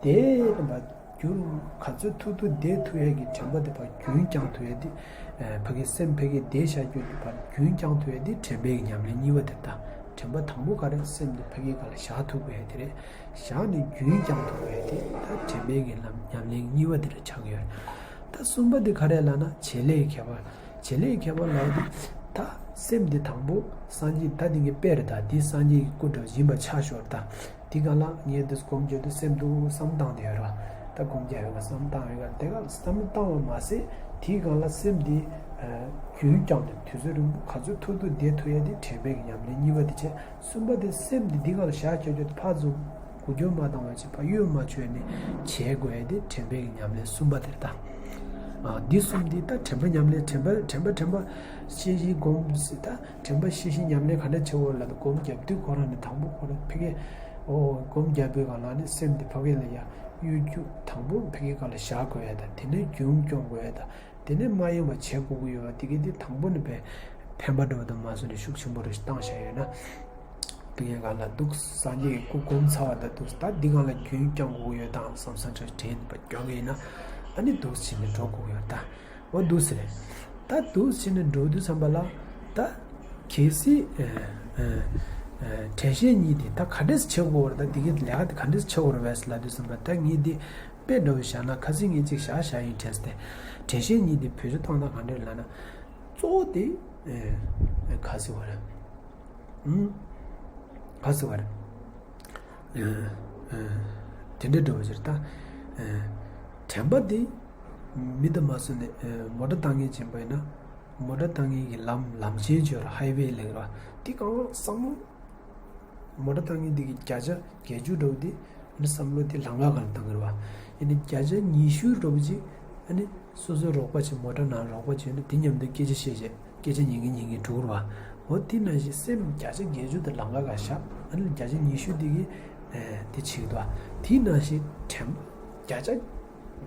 བསྡད་པ་རྒྱུན་ག་ཚོད་ཐུབ་ཐུབ་བསྡད་ཐུབ་ཡ་གི་དྲན་པ་འདི་ཕར་རྒྱུན་བསྐྱང་ཐུབ་ཡ་འདི། ཕ་གིའི་སེམས་ཕ་གིའི་བསྡད་བཞག་རྒྱུ་འདི་ཕར་རྒྱུན་བསྐྱང་ཐུབ་ཡ་འདི་དྲན་པའི་ཉམས་ལེན་གཉིས་པ་དེ་ད། དྲན་པ་དང་པོ་ག་རེ་སེམས་འདི་ཕ་གིའི་ག་ལ་བཞག་ཐུབ་དགོས་ཡ་དེ་རེད། བཞག་ནས་རྒྱུན་བསྐྱང་ཐུབ་པའི་དེ་ད་དྲན་པའི་གི་ལམ་ཉམས་ལེན་གཉིས་པ་དེ་ལ་ཆགས་ཡོད། ད་གསུམ་པ་དེ་ག་རེ་ལབ་ན་བྱེད་ལས་ཁྱད་པར། བྱེད་ལས་ཁྱད་པར་ལབ་དུས་ད་སེམས་འདི་དང་པོ་སངས་རྒྱས་ད་འདི་ངའི་དཔེ་རེད་ད་འདི་སངས་རྒྱས་ཀྱི་སྐུ་འདྲ་ཡིན་པ་ཆ་ཤོར་ད། འདི་ག་ལ་ངས་འདི་སྒོམ་རྒྱབ་དུས་སེམས་འདུག་བསམ་བཏང་དེ་ཡོད་ར། ད་སྒོམ་རྒྱབ་ཡོད་ག་བསམ་བཏང་ཡོད་ག་དེ་ག་ལ་བསམ་བཏང་བ་མ་ཟད་དེའི་སྒང་ལ་སེམས་འདི་རྒྱུན་བསྐྱངས་ཏེ་དུས་ཚོད་རིང་པོ་ག་ཚོད་ཐུབ་ཐུབ་བསྡད་ཐུབ་ཡ་འདི་དྲན་པའི་ཉམས་ལེན་གཉིས་པ་འདི་བྱས། གསུམ་པ་དེ་སེམས་འདི་འདི་ག་ལ་བཞག་ཁྱོད་ཁྱོད་ཕར་ཚུར་འགུལ་སྐྱོད་མ་བཏང་བ་བྱས་ཕར་གཡོལ་མ་བྱོས་ནས་བྱེད་དགོས་ཡ་དེ་དྲན་པའི་ཉམས་ལེན་གསུམ་པ་དེ་རེད་ད། ཨ་འདི་གསུམ་འདི་ད་དྲན་པའི་ཉམས་ལེན་དྲན་པ་དྲན་པ་དྲན་པ་ཤེས་བཞིན་སྒོམ་ཟེར་ད་དྲན་པ་ཤེས་བཞིན་ཉམས་ལེན་ག་འདྲ་བྱེད་དགོས་ལབ་ད་སྒོམ་རྒྱབ་དུས་ཁོ་རང་ནས་དང་པོ་ཁོ་རང་ཕ་གི་ཨོ་སྒོམ་རྒྱབ་པའི་སྒང་ལ་ནི་སེམས་འདི་ཕ་གི་ལ་ཡ་གཡོལ་རྒྱུ་དང་པོ་ཕ་གི་སྒང་ལ་བཞག་དགོས་ཡ་ད་དེ་ནས་རྒྱུན་སྐྱོང་དགོས་ཡ་ད། དེ་ནས་མ་ཡེངས་པ་བྱེད་དགོས་ཀྱི་ཡོད་པ་དེ་གི་དེ་དང་པོ་ནས་བས་ཕན་པ་འགྲོ་བ་དང་མ་སོང་ནས་ཤུགས་ཆེན་པོ་རེ་བཏང་བཞག་ཡོད་ན། དེ་གའི་སྒང་ལ་འདུག་སངས་རྒྱས་ཀྱི་སྐུ་སྒོམ་ཚར་བ་དང་འདུག་ད་འདི་སྒང་ལ་རྒྱུན་བསྐྱང་དགོས་ཀྱི་ཡོད་དང་བསམ་བསམ་ཚོད་དྲན་པ་སྐྱོང་གི་ཡིན་ན་ཨ་ནི་འདུག་བྱས་ནས་འགྲོ་དགོས་ཀྱི་ཡོད་ད། འོ་འདུག་ཟེར་རེད། ད་འདུག་བྱས་ནས་འགྲོ་དུས་ཙམ་པ་ལ་ད་གལ་སྲིད་དྲན་ཤེས་གཉིས་དེ་ད་ག་འདྲས་བྱེད་དགོས་རེད་ད་འདི་གི་ལས་ཀ་དེ་ག་འདྲས་བྱེད་དགོས་རེད་བས་ལབ་དུས་ཙམ་པ་ད་ངས་འདི། དཔེ་འདྲ་བོ་བཞག་ན་ཁ་སང་ངས་གཅིག་བཞག་བཞག་ཡིན་དྲན་སྟེ། དྲན་ཤེས་གཉིས་དེ་བེད་སྤྱོད་བཏང་ན་ག་འདྲ་ལབ་ན། གཙོ་བོ་དེ། ཨེ། ཁ་སི་བ་རེད། ཨུམ། ཁ་སི་བ་རེད། ཨེ། ཨེ། དེ་འདྲ་འདྲ་བོ་ཞིག་རེད་ད། ཨེ། དྲན་པ་དེ། མི་དང་མ་སོན་ནས་ཨེ། མོ་ཊ་བཏང་མཁན་ཅན་པ་ཡིན་ན། མོ་ཊ་བཏང་མཁན་གྱི་ལམ་ལམ་ཆེན་བརྗོད་ར་ཧའི་ཝེ་ལབ་ར། དེ་གང་བསམ་བློ། མོ་ཊ་བཏང་མཁན་དེ་གི་བརྒྱ་ཆ་བརྒྱད་ཅུ་འགྲོ་དེ་ཨ་ནི་བསམ་བློ་དེ་ལམ་ཁ་སྒང་ལ་བཏང་གི་རེད་བ། ཨ་ནི་བརྒྱ་ཆ་ཉི་ཤུ་འགྲོ་བ་ཅིག་ཨ་ནི་སོ་སོའི་རོགས་པ་ཅིག་མོ་ཊ་ནང་རོགས་པ་ཅིག་ཨ་ནི་དེ་མཉམ་དུ་སྐད་ཆ་བཤད་བྱས་སྐད་ཆ་ཉན་གིན་ཉན་གིན་འགྲོ་གི་རེད་བ། འོ་དེ་ནང་བཞིན་སེམས་བརྒྱ་ཆ་བརྒྱད་ཅུ་དེ་ལམ་ཁ་སྒང་བཞག་ཨ་ནི་བརྒྱ་ཆ་ཉི་ཤུ་དེ་གི་དེ་བྱེད་ཀྱི་འདུག་བ། དེ་ནང་བཞིན་དྲན་པ་བརྒྱ་ཆ་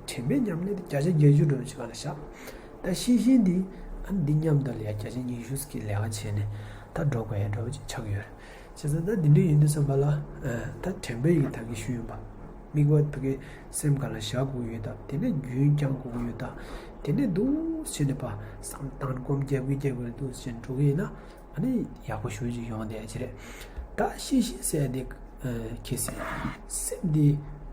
དྲན་པའི་ཉམས་ལེན་དེ་བརྒྱ་ཆ་བརྒྱད་ཅུ་འགྲོ་བ་ཅིག་སྒང་ལ་བཞག་ད་ཤེས་བཞིན་དེ་ཨ་ནི་འདི་མཉམ་དུ་ལ་ཡ་བརྒྱ་ཆ་ཉི་ཤུ་གི་ལས་ཀ་བྱས་ནས་ད་འགྲོ་དགོས་ཡ་འདྲ་བོ་ཅིག་ཆགས་ཀྱི་ཡོད་རེད། བྱས་ཙང་ད་འདི་འདྲ་ཡིན་དུས་ཙམ་པ་ལ། ད་དྲན་པའི་ཡི་གེ་ད་གིན་ཞུས་ཡིན་པ། དམིགས་པ་ཕ་གི་སེམས་སྒང་ལ་བཞག་དགོས་ཡོད་ད། དེ་ནས་རྒྱུན་བསྐྱང་དགོས་ཡོད་ད། དེ་ནས་འདུག་བྱས་ནས་པ་བསམ་བཏང་སྒོམ་རྒྱག་དགོས་རྒྱག་དགོས་འདུག་བྱས་འགྲོ་གི་ཡིན་ན་ཨ་ནི་ཡག་པོ་ཞེ་པོ་ཅིག་ཡོང་བསྡད་ཀྱི་རེད། ད་ཤེས་བཞིན་ཟེར་ཡ་དེ་གལ་སྲིད་སེམས་འདི་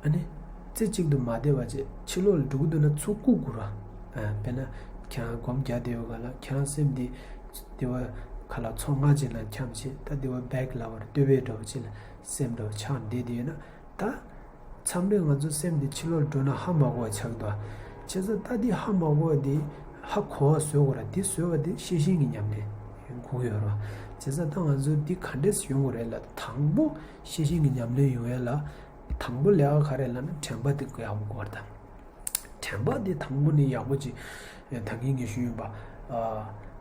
ཨ་ནི་རྩེ་གཅིག་ཏུ་མ་བསྡད་པ་བྱས་ཕྱི་ལོགས་ལ་འགྲོ་གི་འདུག་ན་ཚུར་བཀུག་དགོས་ར། དཔེར་ན་ཁྱེད་རང་སྒོམ་རྒྱག་བསྡད་ཡོད་ག་ལ་ཁྱེད་རང་སེམས་འདི་དེ་བ་ཁ་ལ་ཚོགས་ལྔ་ཅིག་ལ་འཁྱམས་བྱས་ད་དེ་བ་བེག་ལ་བར་སྟོད་པའི་འདྲ་བོ་ཅིག་ལ་སེམས་འདྲ་བོ་ཆགས་བསྡད་དེ་ཡོད་ན་ད། མཚམས་རེ་ང་ཚོ་སེམས་འདི་ཕྱི་ལོགས་འགྲོ་ན་ཧ་མ་གོ་བ་ཆགས་འདུག་བྱས་ཙང་ད་འདི་ཧ་མ་གོ་བ་འདི་ཧ་གོ་བ་བཟོ་དགོས་ར་འདི་བཟོ་བ་འདི་ཤེས་བཞིན་གྱི་ཉམས་ལེན་ཡོང་དགོས་ཡོད་ར། བྱས་ཙང་ད་ང་ཚོ་འདི་ག་འདྲས་ཡོང་དགོས་རེད་ལ་དང་པོ་ཤེས་བཞིན་གྱི་ཉམས་ལེན་ཡོང་ཡ་ལ་དང་པོ་ལས་ཀ་ག་རེ་ལབ་ན་དྲན་པ་འདི་ཡག་པོ་དགོས་ར་ད། དྲན་པ་འདི་དང་པོ་ནས་ཡག་པོ་ཅིག་ད་གིན་ངས་ཞུས་ཡོད་པ། ཨ།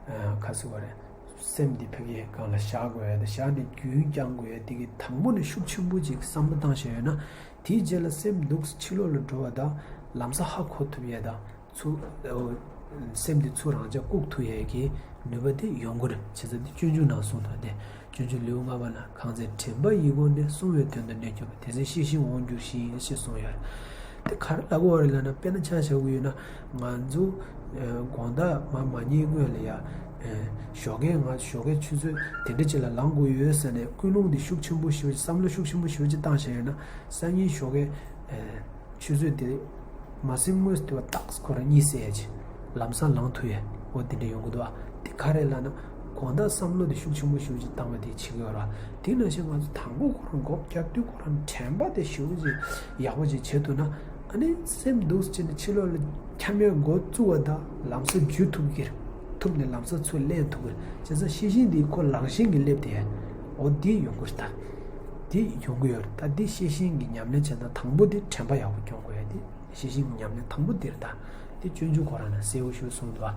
ཨ། ག་ཟེར་བ་རེད། སེམས་འདི་ཕ་གིའི་སྒང་ལ་བཞག་དགོས་ཡ་དང་བཞག་ནས་རྒྱུན་བསྐྱང་དགོས་ཡ་འདི་གི་དང་པོ་ནས་ཤུགས་ཆེན་པོ་ཅིག་བསམ་བློ་བཏང་བཞག་ཡོད་ན། དེའི་རྗེས་ལ་སེམས་འདུག་ཕྱི་ལོགས་ལ་འགྲོ་བ་དང་ལམ་སང་ཧ་གོ་ཐུབ་ཡ་དང་ཚུར། ཨོ། སེམས་འདི་ཚུར་རང་འཇགས་བཀུག་ཐུབ་ཡ་གི་ནུས་པ་དེ་ཡོང་གི་རེད། བྱས་ཙང་འདི་སྤྱོད་འཇུག་ནང་གསུངས་དང་དེ། སྤྱོད་འཇུག་ལེའུ་ལྔ་པ་ན་གང་ཚེ་དྲན་པ་ཡིད་ཁོང་ནས། བསྲུང་བའི་དོན་དུ་གནད་སྐྱོབ་པ། དེ་ཚེ་ཤེས་བཞིན་དབང་བསྒྱུར་ཞིང་ཞེས་གསུངས་ཡོད། དེ་ག་རེ་ལབ་དགོས་རེད་ལབ་ན་དཔེར་ན་ཆ་བཞག་གི་ཡོད་ན་ང་ཚོ་དགོང་དག་མ་མ་ཉལ་སྔོན་ལ་ཡ་ཞོགས་ཀས་ང་ཞོགས་ཀས་ཆུ་ཚོད་དེ་འདྲ་ཅིག་ལ་ལངས་དགོས་ཡོད་ཟེར་ནས་ཀུན་སློང་འདི་ཤུགས་ཆེན་པོ་ཞེ་པོ་ཅིག་བསམ་བློ་ཤུགས་ཆེན་པོ་ཞེ་པོ་ཅིག་བཏང་བཞག་ཡོད་ན་སང་ཉིན་ཞོགས་ཀས་ཆུ་ཚོད་དེ། མ་ཟིན་སྔོན་དེ་བ་ཏག་ཁོ་རང་གཉིད་སད་ཡ་ཅིག་ལམ་སང་ལངས་ཐུབ་ཡ་འོ་དེ་འདྲ་ཡོང་གི་འདུག་ཨ། དེ་ག་རེ་ལབ་ན་དགོང་དག་བསམ་བློ་དེ་ཤུགས་ཆེན་པོ་ཞེ་པོ་ཅིག་བཏང་བ་དེ་བྱེད་ཀྱི་ཡོད་ར། དེ་ནང་བཞིན་ང་ཚོ་དང་པོ་ཁོ་རང་སྒོམ་རྒྱག་དུས་ཁོ་རང་དྲན་པ་དེ་ཞེ་པོ་ཅིག་ཡག་པོ་ཅིག་བྱེད་ཐུབ་ན་ཨ་ནི་སེམས་འདུག་སེ་བྱས་ནས་ཕྱི་ལོགས་ལ་འཁྱམ་ཡ་འགོ་བཙུགས་པ་དང་ལམ་སང་འཇུ་ཐུབ་ཀྱི་རེད། ཐུབ་ནས་ལམ་སང་ཚུར་ལེན་ཐུབ་ཀྱི་རེད། བྱས་ཙང་ཤེས་བཞིན་འདི་ཁོ་ལག་ཤེས་ཀྱི་སླེབས་དེ་འོ་འདི་ཡོང་གི་རེད་ད། འདི་ཡོང་གི་ཡོད་རེད་ད། འདི་ཤེས་བཞིན་གྱི་ཉམས་ལེན་བྱེད་སྟངས་དང་པོ་འདི་དྲན་པ་ཡག་པོ་སྐྱོང་དགོས་ཡ། འདི་ཤེས་བཞིན་གྱི་ཉམས་ལེན་དང་པོ་འདི་རེད་ད། འདི་སྤྱོད་འཇུག་ཁོ་རང་ནས་གསལ་བོ་ཞིག་གསུངས་འདུག་ཨ།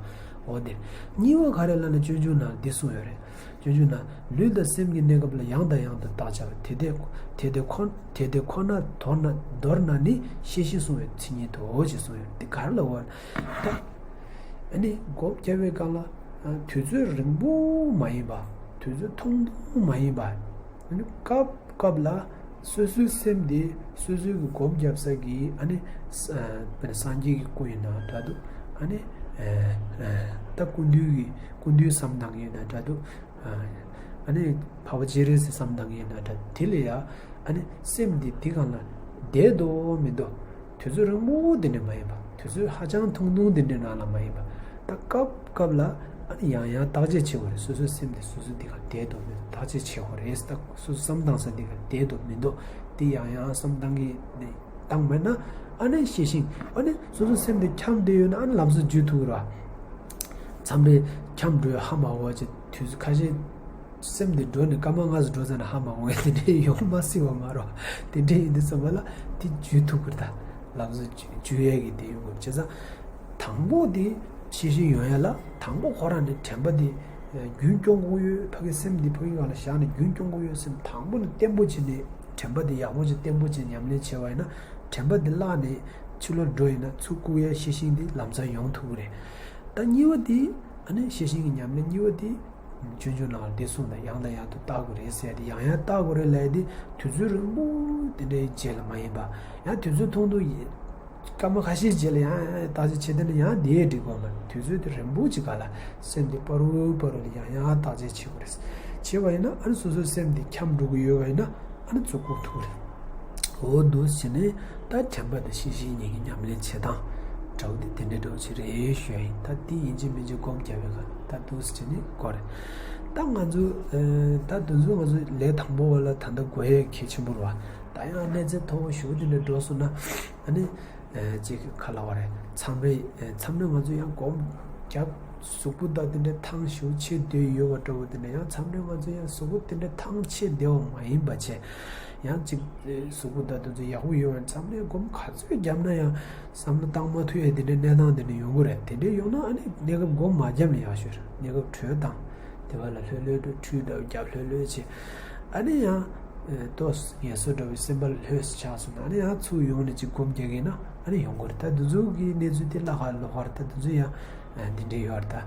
འོ་འདི་རེད། གཉིས་པ་ག་རེ་ལབ་ན་སྤྱོད་འཇུག་ནང་འདི་གསུངས་ཡོད་རེད། སྤྱོད་འཇུག་ནང་ལུས་དང་སེམས་ཀྱི་གནས་སྐབས་ལ་ཡང་དང་ཡང་དུ་བརྟག་བྱ་བ་དེ་དེ་དེ་དེ་ཁོ་དེ་དེ་ཁོ་ན་མདོར་ན་མདོར་ན་ནི་ཤེས་བཞིན་བསྲུང་བའི་མཚན་ཉིད་དོ་ཞེས་གསུངས་ཡོད་རེད། འདི་ག་རེ་ལབ་འོ་ད། ཨ་ནི་སྒོམ་རྒྱབ་པའི་སྒང་ལ་ཨ་དུས་ཚོད་རིང་པོ་མ་ཡིན་པ། དུས་ཚོད་ཐུང་ཐུང་མ་ཡིན་པ། ཨ་ནི་སྐབས་སྐབས་ལ་སོ་སོའི་སེམས་དེ་སོ་སོའི་གི་སྒོམ་རྒྱབ་ས་གི་ཨ་ནི་ས་ཨ་དཔེར་ན་སངས་རྒྱས་ཀྱི་སྐུ་ཡིན་ན་འདྲ་འདུག་ཨ་ནི་ཨ་ཨ་ད་སྐུ་མདུན་གྱི་སྐུ་མདུན་བསམ་བཏང་གི་ཡིན་ན་འདྲ་འདུག་ཨ་ནི་འཕགས་པ་སྤྱན་རས་གཟིགས་བསམ་བཏང་གི་ཡིན་ན་འདྲ། དེ་ལ་ཡ་ཨ་ནི་སེམས་འདི་འདི་སྒང་ལ་བསྡད་འདུག་མི་འདུག་དུས་ཚོད་རིང་པོ་དེ་འདྲ་མ་ཡིན་པ། དུས་ཚོད་ཧ་ཅང་ཐུང་ཐུང་དེ་འདྲའི་ནང་ལ་མ་ཡིན་པ། ད་སྐབས་སྐབས་ལ་ཨ་ནི་ཡང་ཡང་བརྟག་དཔྱད་བྱེད་དགོས་རེད། སོ་སོའི་སེམས་དེ་སོ་སོ་འདི་ག་བསྡད་འདུག་མི་འདུག་བརྟག་དཔྱད་བྱེད་དགོས་རེད། ད་སོ་སོ་བསམ་བཏང་ས་འདི་ག་བསྡད་འདུག་མི་འདུག་དེ་ཡང་ཡང་བསམ་བཏང་གི་ནི་བཏང་མེད་ན་ཨ་ནི་ཤེས་ཤིང་ཨ་ནི་སོ་སོའི་སེམས་དེ་འཁྱམས་བསྡད་ཡོད་ན་ཨ་ནི་ལམ་སང་འཇུ་ཐུབ་ཀྱི་རེད། མཚམས་རེ་འཁྱམས་འགྲོ་ཡ་ཧ་མ་གོ་བ་ཅིག་དུས་ཚོད་ཁ་ཤས། སེམས་འདི་འགྲོ་ནས་སྐར་མ་ལྔ་ཙམ་འགྲོ་ཙམ་ན་ཧ་མ་གོ་བས་དེ་འདྲའི་ཡོང་མ་སྲིད་པ་མ་རོ། དེ་འདྲའི་ཡིན་དུས་ཙམ་པ་ལ་དེ་འཇུ་ཐུབ་ཀྱི་རེད་ད། ལམ་སང་འཇུ་ཡས་ཀྱི་དེ་ཡོང་གི་རེད། བྱས་ཙང་དང་པོ་དེ་ཤེས་བཞིན་ཡོང་ཡ་ལ་དང་པོ་ཁོ་རང་ནས་དྲན་པ་དེ་རྒྱུན་སྐྱོང་དགོས་ཡོད། ཕ་གི་སེམས་འདི་ཕ་གི་སྒང་ལ་བཞག་ནས་རྒྱུན་སྐྱོང་དགོས་ཡོད་སེམས་དང་པོ་ནས་བརྟན་པོ་བྱས་ནས་དྲན་པ་དེ་ཡག་པོ་བྱས་བརྟན་པོ་བྱས་ཉམས་ལེན་བྱས་པ་ཡིན་ན་དྲན་པ་དེ་བརླག་ནས་ཕྱི་ལོགས་འགྲོ་ཡིན་ན་ཚུར་བཀུག་ཡ་ཤེས་བཞིན་དེ་ལམ་སང་ཡོང་ཐུབ་ཀྱི་རེད། ད་གཉིས་པ་དེ་ཨ་ནི་ཤེས་བཞིན་གྱི་ཉམས་ལེན་གཉིས་པ་དེ། སྤྱོད་འཇུག་ནང་ལ་འདི་གསུངས་དང་ཡང་དང་ཡང་དུ་བརྟག་དགོས་རེད་ཟེར་ཏེ་ཡང་ཡང་བརྟག་དགོས་རེད་ལབ་ཡ་དེ་དུས་ཚོད་རིང་པོ་དེ་འདྲའི་རྗེས་ལ་མ་ཡིན་པ། ཡང་དུས་ཚོད་ཐུང་ཐུང་ཡིན། སྐར་མ་ཁ་ཤས་རྗེས་ལ་ཡང་ཡང་བརྟག་དཔྱད་བྱེད་དེ་ནི་ཡང་དེ་ཡས་འགྲིག་གོ་མ་རེད། དུས་ཚོད་དེ་རིང་པོ་ཅིག་ག་ལ་སེམས་དེ་པ་རུ་པ་རུ་ལ་ཡང་ཡང་བརྟག་དཔྱད་བྱེད་དགོས་རེད། བྱེད་པ་ཡིན་ན་ཨ་ནི་སོ་སོའི་སེམས་དེ་འཁྱམས་འགྲོ་གི་ཡོད་པ་ཡིན་ན་ཨ་ནི་ཚུར་བཀུག་ཐུབ་རེད། འོ་འདུག་བྱས་ནས་ད་དྲན་པ་དང་ཤེས་བཞིན་གཉིས་ཀྱི་ཉམས་ལེན་བྱེད་སྟངས་འདྲ་བོ་དེ་དེ་འདྲའི་འདྲ་བོ་ཅིག་རེད་ཞུ་ཡ་ཡིན། ད་དེ་ཡིན་གཅིག་མིན་གཅིག་སྒོམ་རྒྱབ་པའི་སྒང་ད་འདུག་སེ་བྱས་ནས་དགོས་རེད། ད་ང་ཚོ་ད་དུས་ཚོད་ང་ཚོ་ལས་དང་པོ་བ་ལ་ད་ལྟ་དགོས་ཡ་གལ་ཆེན་པོ་རེད་བ། ད་ཡང་གནས་ཚད་མཐོ་བོ་ཞེ་པོ་དེ་འདྲ་འགྲོ་སོང་ན་ཨ་ནི་ཅིག་ག་ལབ་དགོས་རེད། མཚམས་རེ་མཚམས་རེ་ང་ཚོ་ཡང་སྒོམ་རྒྱབ་གཟུགས་པོ་དང་དེ་འདྲ་ཐང་ཞེ་པོ་ཆད་བསྡད་ཡོད་པ་འདྲ་བོ་དེ་འདྲ། ཡང་མཚམས་རེ་ང་ཚོ་ཡང་གཟུགས་པོ་དེ་འདྲ་ཐང་ཆད་བསྡད་པ་མ་ཡིན་པ་བྱས། ཡང་ཅིག་གཟུགས་པོ་དང་དེ་ཚོ་ཡག་པོ་ཡོད་པ་མཚམས་རེ་སྒོམ་ག་ཚོད་བརྒྱབ་ན་ཡང་བསམ་བློ་བཏང་མ་ཐུབ་ཡ་དེ་འདྲའི་གནས་སྟངས་དེ་འདྲ་ཡོང་གི་རེད། དེ་འདྲ་ཡོང་ན་ཨ་ནི་གནས་སྐབས་སྒོམ་མ་བརྒྱབ་ན་ཡག་ཤོས་རེད། གནས་སྐབས་བྲོས་བཏང་དེ་བ་ལ་ལྷོད་ལྷོད་འགྲོ། ཁྲུས་འདྲ་བོ་རྒྱབ་ལྷོད་ལྷོད་བྱས། ཨ་ནི་ཡང་ཏོག་ཙམ་ངལ་གསོ་འདྲ་བོའི་སེམས་པ་ལྷོད་ཆགས་སོང་ན་ཨ་ནི་ཡང་ཚུར་ཡོང་ནས་ཅིག་སྒོམ་རྒྱག་གི་ཡིན་ན་ཨ་ནི་ཡོང་གི་རེད། ད་དེ་ཚོ་གི་གནས་ཚུལ་དེ་བླ་ཁ་ལོ་ཁར་ད་དེ་ཚོ་ཡང་འདི་འདྲ་ཡོད་རེད་ད།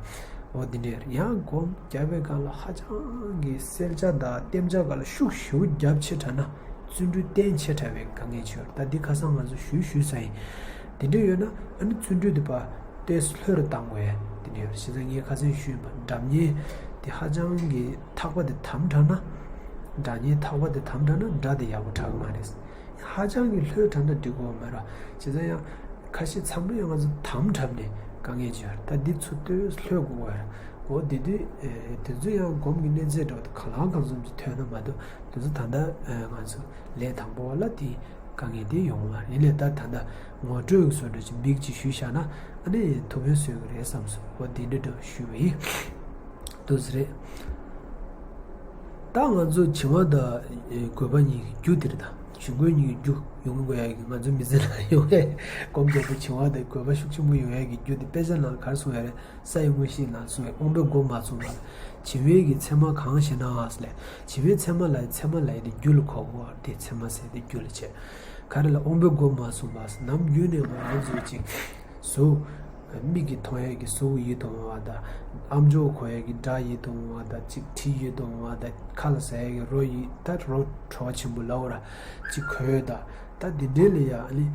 འོ་འདི་འདྲ་ཡང་སྒོམ་རྒྱབ་པའི་སྒང་ལ་ཧ་ཅང་གི་གསལ་ཆ་དང་བརྟན་ཆ་སྒང་ལ་ཤུགས་ཞེ་པོ་རྒྱབ་ཆེ་དྲགས་ན་བརྩོན་འགྲུས་བརྟན་ཆེ་དྲགས་པའི་དཀའ་ངལ་ཆེ་བ་རེད། ད་འདི་ཁ་སང་ང་ཚོ་ཞུས་ཞུས་ཚར་ཡིན། འདི་འདྲ་ཡོད་ན་ཨ་ནི་བརྩོན་འགྲུས་དེ་ཕར་ཏོག་ཙམ་ལྷོད་རུ་བཏང་དགོས་ཡ་འདི་འདྲ་ཡོད་རེད། བྱས་ཙང་ངས་ཁ་སང་ཞུས་ཡིན་པ་སྒྲ་སྙན་དེ་ཧ་ཅང་གི་ཐག་པ་དེ་དམ་དྲགས་ན། སྒྲ་སྙན་ཐག་པ་དེ་དམ་དྲགས་ན་སྒྲ་དེ་ཡག་པོ་གྲགས་གི་མ་རེད། ཧ་ཅང་གི་ལྷོད་དྲགས་ན་འགྲིག་གི་མ་རེད། བྱས་ཙང་ཡང་ཁ་ཤས་མཚམས་རེ་ཡང་ང་ཚོ་དམ་དྲགས་ནས་དཀའ་ངལ་ཅིག་ཡོད་རེད། ད་འདི་ཚོ་ཏོག་ཙམ་ལྷོད་དགོས་པ་རེད། འོ་དེ་དུས་དེ་ཚོ་ཡང་སྒོམ་གྱི་གནས་ཚད་འདྲ་བོ་དེ་གང་ལ་གང་འཚམ་ཅིག་ཐོན་ན་མ་གཏོགས་དེ་ཚོ་ད་ལྟ་ང་ཚོ་ལས་དང་པོ་བ་ལ་དེ་དཀའ་ངལ་དེ་ཡོང་གི་མ་རེད། ཡིན་ནའི་ད་ད་ལྟ་ངོ་སྤྲོད་ཀྱི་བཟོ་འདྲ་ཅིག་མིག་ཅིག་ཞུས་བཞག་ན་ཨ་ནི་ཐུགས་ཕན་གསོས་ཀྱི་རེད་བསམ་སོང་། འོ་དེ་འདྲ་འདྲ་བོ་ཞུས་པ་ཡིན། འདུག་སེ་རེད། ད་ང་ཚོ་བྱིང་བ་དང་རྒོད་པ་གཉིས་ཀྱི་རྒྱུ་དེ་རེད་ད། བྱིང་རྒོད་གཉིས་ཀྱི་རྒྱུ་ཡོང་དགོས་ཡ་གི་ང་ཚོ་མི་ཚེ་ནང་ཡོང་ཡ་སྒོམ་རྒྱབ་པའི་བྱིང་བ་དང་རྒོད་པ་ཤུགས་ཆེན་པོ་ཡོང་ཡ་གི་རྒྱུ་དེ་དཔེ་ཆ་ནང་ག་རེ་གསུངས་ཡ་རེད། ས་ཡི་དངོས་གཞི་ནང་གསུངས་ཡ་དབང་པོའི་སྒོ་མ་བསྲུངས་པ་ལ། བྱིང་བའི་གི་མཚན་མ་གང་ཞེ་ན་ཟེར་ལས། བྱིང་བའི་མཚན་མ་ལ་མཚན་མ་ལ་ཡི་དེ་རྒྱུ་ལ་གོ་དགོས་པ་དེ་མཚན་མ་ཟེར་དེ་རྒྱུ་ལ་བྱས། ག་རེ་ལ་དབང་པོའི་སྒོ་མ་བསྲུངས་པ་ཟེར་ནམ་རྒྱུན་ནས་ང་རང་ཚོའི་ཅིག་གཟུགས། མིག་གིས་མཐོང་ཡས་ཀྱི་གཟུགས་ཡིད་དུ་འོང་བ་དང་། ཨམ་ཅོག་གོ་ཡས་ཀྱི་སྒྲ་ཡིད་དུ་འོང་བ་དང་། གཅིག་དྲི་ཡིད་དུ་འོང་བ་དང་། ཁ་ལ་ཟ་ཡས་ཀྱི་རོ་ཡིད་ད་རོ་བྲོ་བ་ཆེན་པོ་ལབ་ར་གཅིག་གོ་ཡས་དང་། ད་འདི་འདྲའི་ལ་ཡ་ཨ་ནི་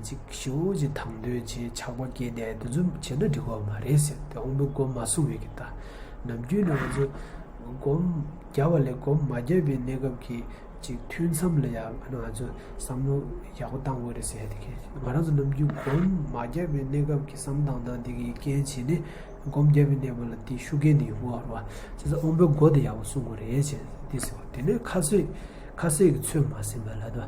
གཅིག་ཞེ་པོ་ཅིག་དང་དོད་བྱས་ཆགས་པ་སྐྱེས་ཏེ་འདི་ཚོ་བྱས་ན་འགྲིག་གི་མ་རེད་ཟེར་ཏེ་དབང་པོའི་སྒོ་མ་བསྲུངས་པའི་གི་ད་ནམ་རྒྱུན་ནས་ང་ཚོ་སྒོམ་རྒྱབ་པ་ལས་སྒོམ་མ་རྒྱབ་པའི་གནས་སྐབས་ཀྱི། ཅིག་ཐུན་མཚམས་ལ་ཡང་ང་ཚོ་བསམ་བློ་ཡག་པོ་བཏང་དགོས་རེད་ཟེར་ཡ་དེ་གས། ང་རང་ཚོ་ནམ་རྒྱུན་སྒོམ་མ་བརྒྱབ་པའི་གནས་སྐབས་ཀྱི་བསམ་སྟངས་དང་དེ་གའི་རྐྱེན་བྱས་ནས་སྒོམ་བརྒྱབ་པའི་གནས་སྐབས་ལ་དེའི་ཤུགས་རྐྱེན་དེ་ཡོང་གི་ཡོད་རེད་བ། བྱས་ཙང་དབང་པོའི་སྒོ་དེ་ཡག་པོ་བསྲུང་དགོས་རེད་ཅེས་དེ་ཟེར་བ། དེ་ནས་ཁ་ཟས་ཁ་ཟས་ཀྱི་ཚོད་མ་ཟིན་པ་ལ་དོ།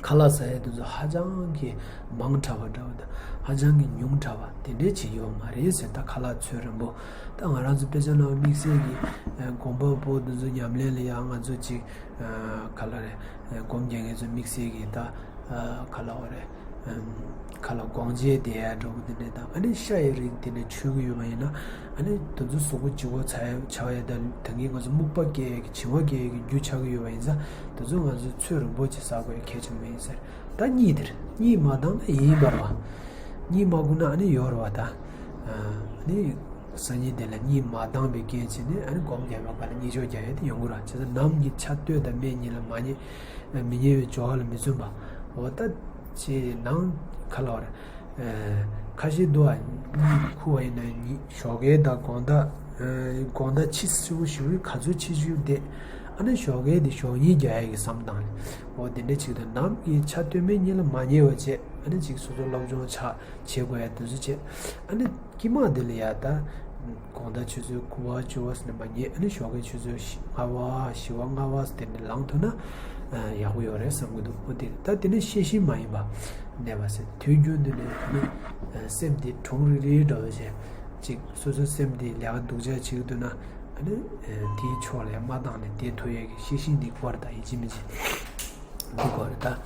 ཁ་ལག་ཟ་ཡ་དེ་ཚོ་ཧ་ཅང་གི་མང་དྲགས་པ་འདྲ་བ་དང་ཧ་ཅང་གི་ཉུང་དྲགས་པ་དེ་འདྲས་ཅིག་ཡོད་མ་རེད་ཟེར། ད་ཁ་ལག་ཚོད་རན་པོ། ད་ང་རང་ཚོ་དཔེ་ཆ་ནང་དམིགས་བསལ་གྱི་དགོན་པ་པོ་དེ་ཚོ་ཉམས་ལེན་ལ་ཡང་ང་ཚོ་ཅིག་ག་ལ་རེད། སྒོམ་རྒྱག་མཁན་ཚོ་དམིགས་བསལ་གྱི་ད་ག་ལ་བ་རེད། ཁ་ལ་སྒོང་རྒྱན་དེ་ཡ་འགྲོ་གི་དེ་འདྲས་དང་ཨ་ནི་ཤ་ཡི་རིགས་དེ་འདྲས་མཆོད་གི་ཡོད་པ་ཡིན་ན་ཨ་ནི་དེ་ཚོ་གཟུགས་པོ་ལྗིད་པོ་ཚ་ཡ་ཆགས་ཡ་དང་ད་གིན་ང་ཚོ་སྨུག་པ་སྐྱེ་ཡ་གི་བྱིང་བ་སྐྱེ་ཡ་གི་རྒྱུ་ཆགས་གི་ཡོད་པ་ཡིན་ཙང་དེ་ཚོ་ང་ཚོ་ཚོད་རིང་པོ་ཅིག་ཟ་དགོས་ཡ་གལ་ཆེན་པོ་ཡིན་ཟེར། ད་གཉིད་དེར་གཉིད་མ་བཏང་ན་ཡིན་པར་བ། གཉིད་མ་ཁུག་ན་ཨ་ནི་ཡོད་རེད་བ་ད། ཨ་ནི་སང་ཉིན་དེ་ལ་གཉིད་མ་བཏང་བའི་རྐྱེན་བྱས་ནས་ཨ་ནི་སྒོམ་རྒྱག་པའི་སྐབས་ལ་གཉིད་ཆོག་རྒྱག་ཡ་དེ་ཡོང་གི་རེད། བྱས་ཙང་ནམ་གྱི་ཆ་སྟོད་དང་སྨད་གཉིས་ལ་མ་ཉལ། མི་ཉལ་བའི་སྦྱོར་བ་ལ་མི་བརྩོན་པ། འོ་ད་ཅེས་ནང་ཁ་ལ་བར། ཁ་ཤས་འདུག་ཨ། གཉིད་ཁུག་པ་ཡིན་ན་གཉིད་ཞོགས་ཀས་དང་དགོང་དག་དགོང་དག་ཕྱི་ཞོགས་ཞོགས་ག་ཚོད་ཕྱི་ཞོགས་བསྡད། ཨ་ནི་ཞོགས་ཀས་དེ་ཞོགས་གཉིད་རྒྱག་ཡ་གི་བསམ་སྟངས་ལ། འོ་དེ་འདྲ་ཅིག་དང་ནམ་གྱི་ཆ་སྟོད་སྨད་གཉིས་ལ་མ་ཉལ་བ་བྱས་ཨ་ནི་ཅིག་སོ་སོ་སློབ་སྦྱོང་ཆགས་བྱེད་དགོས་ཡ་དེ་ཚོ་བྱས། ཨ་ནི་དཀྱིལ་མ་དེ་ལ་ཡ་ད། དགོང་དག་ཆུ་ཚོད་དགུ་པ་བཅུ་པ་ཟེར་ནས་མ་ཉལ། ཨ་ནི་ཞོགས་ཀའི་ཆུ་ཚོད་བཞི་ལྔ་པ་བཞི་པ་ལྔ་པ་ཟེར་ནས་ལངས་ཐུབ་ན་ཡག་པོ་ཡོད་རེད་བསམ་གྱི་འདུག་འོ་དེ་རེད། ད་དེ་ནས་ཤེས་བཞིན་མ་ཡིན་པ་གནས་པ་ཟེར་དུས་རྒྱུན་དུ་ནས་ཨ་ནི་སེམས་དེ་གྲུང་རིག་རིག་འདྲ་བོ་བྱས་ཅིག་སོ་སོའི་སེམས་དེ་ལས་ཀ་སྡུག་ཅག་བྱེད་ཀྱི་འདུག་ན་ཨ་ནི་དེའི་ཕྱོགས་ལ་ཡང་མ་བཏང་ནས་བསྡད་ཐུབ་ཡས་ཀྱི་ཤེས་བཞིན་དེ་སྐོར་དང་ཡིན་གཅིག་མིན་གཅིག་འདི་སྐོར་རེད་ད།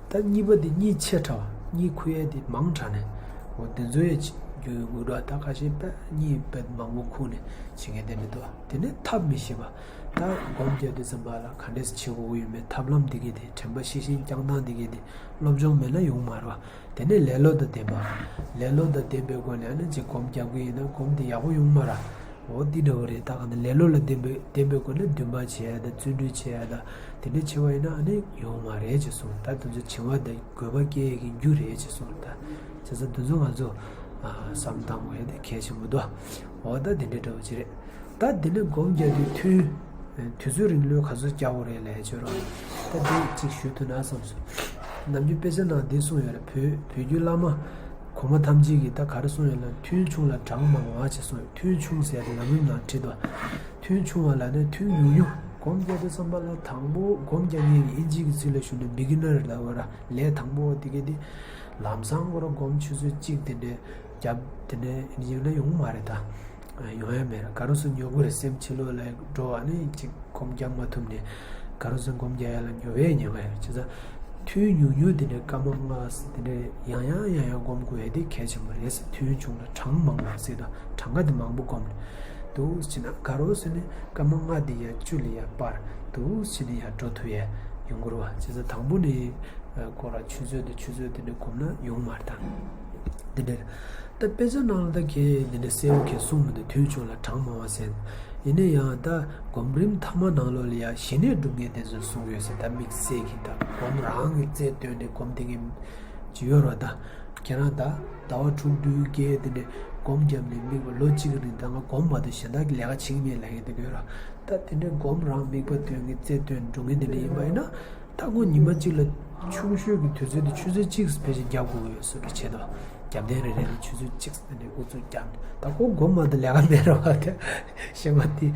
ད་གཉིད་པ་འདི་གཉིད་ཆེ་དྲགས་པ་གཉིད་ཁུག་ཡས་འདི་མང་དྲགས་ནས་འོ་དེ་ཚོ་ཡས་རྒྱུ་ཡོད་དགོས་འགྲོ། ད་ཁ་ཤས་དཔེ་གཉིད་དཔེ་མང་པོ་ཁུག་ནས་བྱེད་མཁན་དེ་འདྲ་འདུག་དེ་ནས་ཐབས་མི་ཤེས་པ། ད་སྒོམ་རྒྱག་དུས་ཙམ་པ་ལ་ག་འདྲས་བྱེད་དགོས་ཀྱི་ཡོད་མེད་ཐབས་ལམ་འདི་གས་དེ་དྲན་པ་ཤེས་བཞིན་བསྐྱངས་སྟངས་འདི་གས་དེ་སློབ་སྦྱོང་མེད་ན་ཡོང་མ་རེད་པ། དེ་ནས་ལེ་ལོ་དང་ལྡན་པ། ལེ་ལོ་དང་ལྡན་པའི་སྒོ་ནས་ཨ་ནི་ཅིག་སྒོམ་རྒྱག་གི་ཡིན་ན་སྒོམ་དེ་ཡག་པོ་ཡོང་མ་རེད། འོ་འདི་འདྲ་བོ་རེད། ད་ག་ནས་ལེ་ལོ་ལ་ལྡན་པའི་ལྡན་པའི་སྒོ་ནས་འདུན་པ་བྱེད་ཡ་དང་བརྩོན་འགྲུས་བྱེད་ཡ་དང་དེ་འདྲ་བྱེད་པ་ཡིན་ན་ཨ་ནི་ཡོང་མ་རེད་ཅེས་གསུངས། ད་དེ་ཚོ་བྱིང་བ་དང་རྒོད་པ་སྐྱེ་ཡ་གི་རྒྱུ་རེད་ཅེས་གསུངས། ད་བྱས་ཙང་དེ་ཚོ་ང་ཚོ་བསམ་བཏང་དགོས་ཡ་དེ་གལ་ཆེན་པོ་འདུག་འོ་ད་དེ་འདྲ་འདྲ་བོ་ཅིག་རེད། ད་འདི་ནས་སྒོམ་རྒྱག་དུས་ཐུན། དུས་ཚོད་རིང་ལོས་ག་ཚོད་རྒྱག་དགོས་རེད་ལབ་ཡ་ཅིག་ཡོད་རེད། ད་འདི་གཅིག་ཞུ་ཐུབ་ན་བསམ་སོང་། ནམ་རྒྱུན་དཔེ་ཆ་ནང་འདི་གསུངས་ཡོད་རེད། བོད་བོད་བརྒྱུད་བླ་མ་གོང་མ་ཐམས་ཅད་ཀྱིས་ད་ག་རེ་གསུངས་ཡོད་ལབ་ན་ཐུན་ཆུང་ལ་གྲངས་མང་བ་ཅེས་གསུངས་ཡོད། ཐུན་ཆུང་ཟེར་ཡ་དེ་ལམ་རིམ་ནང་བྲིས་འདུག་ཐུན་ཆུང་བ་ལབ་ན་ཐུན་ཉུང་ཉུང་། སྒོམ་རྒྱག་དུས་ཙམ་པ་ལ་དང་པོ་སྒོམ་རྒྱག་མཁན་གྱི་ཨིན་ཇི་གི་ཚིག་ལ་ཞུ་ན་བི་གི་ནར་ལབ་པ་ར་ལས་དང་པོ་དེ་གས་དེ་ལམ་སང་ཁོ་རང་སྒོམ་ཆུ་ཚོད་གཅིག་དེ་འདྲས་རྒྱབ་དེ་འདྲས་ཨིན་ཇི་ལ་ཡོང་མ་རེད་ད། ཡོང་ཡ་མེད་ར། ག་རུ་སུ་ཉོ་གི་རེད། སེམས་ཕྱི་ལོགས་ལ་འགྲོ་བ་ནི་ཅིག་སྒོམ་རྒྱག་མ་ཐུབ་ནས་ག་རུ་སུ་སྒོམ་རྒྱག་ཡ་ལ་ཉོ་བས་ཉོ་ག་ཡ་རེད། བྱས་ཙང་ཐུན་ཉུང་ཉུང་དེ་འདྲའི་སྐར་མ་ལྔ་དེ་འདྲའི་ཡང་ཡང་ཡང་ཡང་སྒོམ་དགོས་ཡ་དེ་གལ་ཆེན་པོ་རེད་ཟེར། ཐུན་ཆུང་ལ་གྲངས་མང་བ་ཟེར་དང་གྲངས་ཀ་དེ་མང་པོ་སྒོམ་རེད། འདུག་སེ་བྱས་ན་ག་རུ་སུ་ནི་སྐར་མ་ལྔ་དེ་ཡ་བཅུ་ལ་ཡ་སྤར་འདུག་སེ་བྱས་ནས་ཡ་འགྲོ་ཐུབ་ཡ་ཡོང་གི་རེད་བ། བྱས་ཙང་དང་པོ་ནི། ཁོ་ར་ཆུ་ཚོད་དེ་ཆུ་ཚོད་དེ་འདྲ་སྒོམ་ན་ཡོང་མ་རེད་ད། འདི་འདྲ་རེད། ད་དཔེ་ཆ་ནང་ལ་ད་གས་འདི་འདྲ་གསལ་པོ་གས་གསུངས་མི་འདུག་ཐུན་ཆུང་ལ་གྲངས་མང་བ་ཟེར། ཡིན་ན་ཡང་ད་སྒོམ་རིམ་ཐ་མ་ནང་ལོགས་ལ་ཡང་ཞི་གནས་སྒྲུབ་མཁན་དེ་ཚོས་གསུངས་ཡོད་ཟེར། ད་དམིགས་བསལ་གྱི་ད་སྒོམ་རང་གི་རྩལ་བཏོན་ནས་སྒོམ་བསྡད་མཁན་ཅིག་ཡོད་རེད་བ། ད་ཁྱེད་རང་ད་ཟླ་བ་དྲུག་བདུན་བརྒྱད་དེ་འདྲ་སྒོམ་བརྒྱབ་ནས་དམིགས་པ་ལོ་གཅིག་གི་རིང་ད་ང་སྒོམ་མ་གཏོགས་གཞན་དག་གི་ལས་ཀ་བྱེད་ཀྱི་མེད་ལབ་མཁན་དེ་འདྲ་ཡོད་རེད། ད་དེ་འདྲའི་སྒོམ་རང་དམིགས་པ་བཏོན་མཁན་རྩལ་བཏོན་སྒྲུབ་མཁན་དེ་འདྲ་ཡིན་པ་ཡིན་ན། ད་ཁོ་ཉི་མ་གཅིག་ལ་ཆུང་ཤོས་ཀྱི་དུས་ཚོད་དེ་ཆུ་ཚོད་གཅིག་ཕལ་ཆེར་རྒྱག་དགོས་ཀྱི་ཡོད་བཟོ་འདྲ་བྱས་དོ། རྒྱབ་རྟེན་རེ་རེ་ལ་ཆུ་ཚོད་གཅིག་དེ་འདྲའི་ཨུ་ཚུགས་བརྒྱབ་ནས་ད་ཁོ་སྒོམ་མ་གཏོགས་ལས་ཀ་མེད་རེད་བ། དེ་ཤེས་མ་དེ་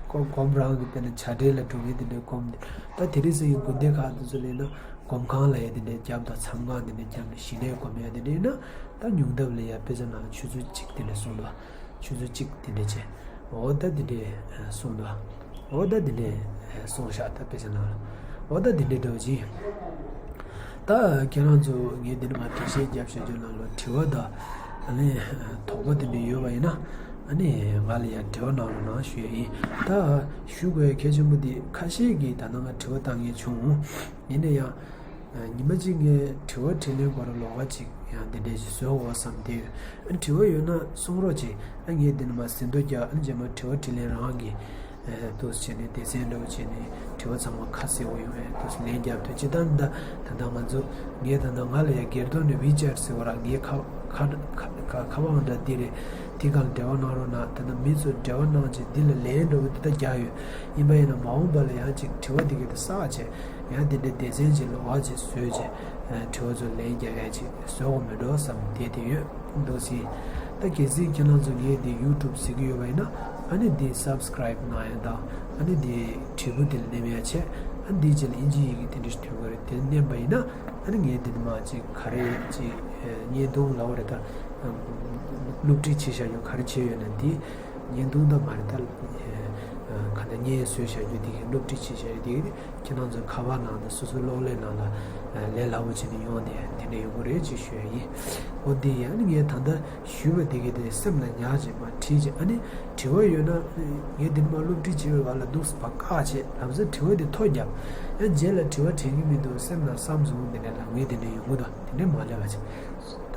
ཁོ་སྒོམ་རང་གི་དེ་ནས་བྱ་བྲལ་ལ་འགྲོ་མཁན་དེ་འདྲའི་སྒོམ་དེ་ད་དེ་རིང་སང་ཉིན་དགོན་སྡེ་ཁག་དེ་ཚོ་ལས་ན་སྒོམ་ཁང་ལ་ཡ་དེ་འདྲའི་རྒྱབ་དང་མཚམས་ཁང་དེ་འདྲའི་རྒྱབ་ནས་ཞི་གནས་སྒོམ་ཡ་དེ་འདྲའི་ཡིན་ན་ད་ཉུང་མཐའ་ལ་ཡ་དཔེ་ཆ་ནང་ལ་ཆུ་ཚོད་གཅིག་དེ་འདྲ་གསུངས་འདུག་ཆུ་ཚོད་གཅིག་དེ་འདྲ་བྱས། འོ་ད་དེ་འདྲས་གསུངས་འདུག་འོ་ད་དེ་འདྲས་གསུངས་ཤག་ད་དཔེ་ཆ་ནང་ལ། འོ་ད་དེ་འདྲས་འདྲ་བོ་ཅིག་ད་ཁྱེད་རང་ཚོ་ངས་འདི་ནས་མར་འགྲེལ་བཤད་རྒྱབ་བཞག་རྒྱུ་ནང་ལ་དྲི་བ་དང་ཨ་ནི་དོགས་པ་དེ་འདྲས་ཡོད་པ་ཡིན་ན་ཨ་ནི་ང་ལ་ཡང་འབྲེལ་བ་གནང་རོགས་གནང་ཞུ་ཡ་ཡིན། ད་ཞུ་དགོས་ཡ་གལ་ཆེན་པོ་འདི་ཁ་ཤས་ཀྱིས་ད་ལྟ་ང་དྲི་བ་བཏང་མཁན་བྱུང་། ཡིན་ན་ཡང་། ཉི་མ་གཅིག་ངས་དྲི་བ་དྲིས་ལན་སྐོར་ལ་ལོགས་ཀ་ཅིག་ཡང་འདི་འདྲས་ཞིག་བཟོ་དགོས་བསམ་བསྡད་ཡོད། ཨ་དྲི་བ་ཡོད་ན་གསུང་རོགས་བྱེད། ཨ་ངས་འདི་ནས་མར་ཟིན་ཐོ་རྒྱག་ཨ་རྗེས་མ་དྲི་བ་དྲིས་ལན་རང་གིས་འདུག་སེ་བྱས་ནས་སྡེ་ཚན་འདྲ་བོ་བྱས་ནས་དྲི་བ་ཚང་མ་ཁ་གསལ་པོ་ཡོང་ཡ་འདུག་སེ་ལན་རྒྱབ་དུས་ཅི་ལྟར་འདི་ད་ད་ལྟ་ང་ཚོ་ངས་ད་ལྟ་ང་ལ་ཡ་སྒེར་ཐོག་ནས་ཝི་ཅེཊ་ཟེར་བ་ར་ངའི་ཁ་ཁ་ཁ་ཁ་པར་འདྲ་འདི་རེད། འདི་སྒང་འབྲེལ་བ་གནང་རོགས་གནང་། ད་ལྟ་མི་ཚོ་འབྲེལ་བ་གནང་བྱས་འདི་ལ་ལན་འདྲ་བོ་འདི་ལྟ་རྒྱག་ཡོད། ཡིན་པ་ཡིན་ན་མ་འོངས་པ་ལ་ཡང་ཅིག་དྲི་བ་འདི་ག་དེ་བསགས་བྱས། ཡང་དེ་འདྲའི་སྡེ་ཚན་ཅིག་ལོགས་ཀ་ཅིག་བཟོས་བྱས། དྲི་བ་ཚོ་ལན་རྒྱག་ཡ་ཅིག་བཟོ་དགོས་མེད་འགྲོ་བསམ་བསྡད་དེ་ཡོད་འདུག་སེ། ད་གལ་སྲིད་ཁྱེད་རང་ཚོ་ངའི་འདི་ཡུ་ཊུབ་གཟིགས་ཀྱི་ཡོད་པ་ཡིན་ན་ཨ་ནི་འདི་སབ་སི་ཀེ་རེབ་གནང་ཡ་དང་ཨ་ནི་འདི་དྲིལ་བུ་དེ་ལ་ནེམ་ཡ་བྱས། ཨ་འདིའི་རྗེས་ལ་དབྱིན་ཇིའི་ཡི་གེ་དེ་འདྲ་ཞིག་ཐོན་གྱི་རེད། དེ་མནན་པ་ཡིན་ན་ཨ་ནི་ངས་འདི་ནས་མར་ཅིག་ག་རེ་ཅིག་བརྙན་ཐུང་ལབ་པ་རེད། ད་སློབ་ཁྲིད་བྱེད་བཞག་རྒྱུ་ག་རེ་བྱས་ཡོད་ན་འདི་བརྙན་ཐུང་ད་མ་རེད། ད་ག་ད་བརྙན་བཟོས་བཞག་རྒྱུ་དེ་གི་སློབ་ཁྲིད་བྱེད་བཞག་རྒྱུ་དེ་གི་ཁྱེད་རང་ཚོའི་ཁ་པར་ནང་དང་སོ་སོའི་གློག་ཀླད་ནང་ལ་ལས་སླ་པོ་བྱས་ནས་ཡོང་ནས་དེ་འདྲ་ཡོང་གི་རེད་ཅེས་ཞུ་ཡ་ཡིན། འོ་འདི་ཡིན། ཨ་ནི་ངས་ད་ལྟ་ཞུས་པ་འདི་གི་དེ་སེམས་ལ་ཉར་བྱས་མར་བྲིས་བྱས། ཨ་ནི་དྲི་བ་ཡོད་ན་ངས་འདི་ནས་མར་སློབ་ཁྲིད་བྱེད་པའི་སྒང་ལ་འདུག་སེ་ཕར་བཀག་བྱས་ལམ་སང་དྲི་བ་དེ་ཐོ་བརྒྱབ། ཡང་རྗེས་ལ་དྲི་བ་དྲན་གྱི་མི་འདུག་སེམས་ནང་བསམ་བཟུང་དེ་འདྲ་ལབ་མཁན་དེ་འདྲ་ཡོང་གི་འདུག་དེ་འདྲ་མ་ལབ་པ་བྱས།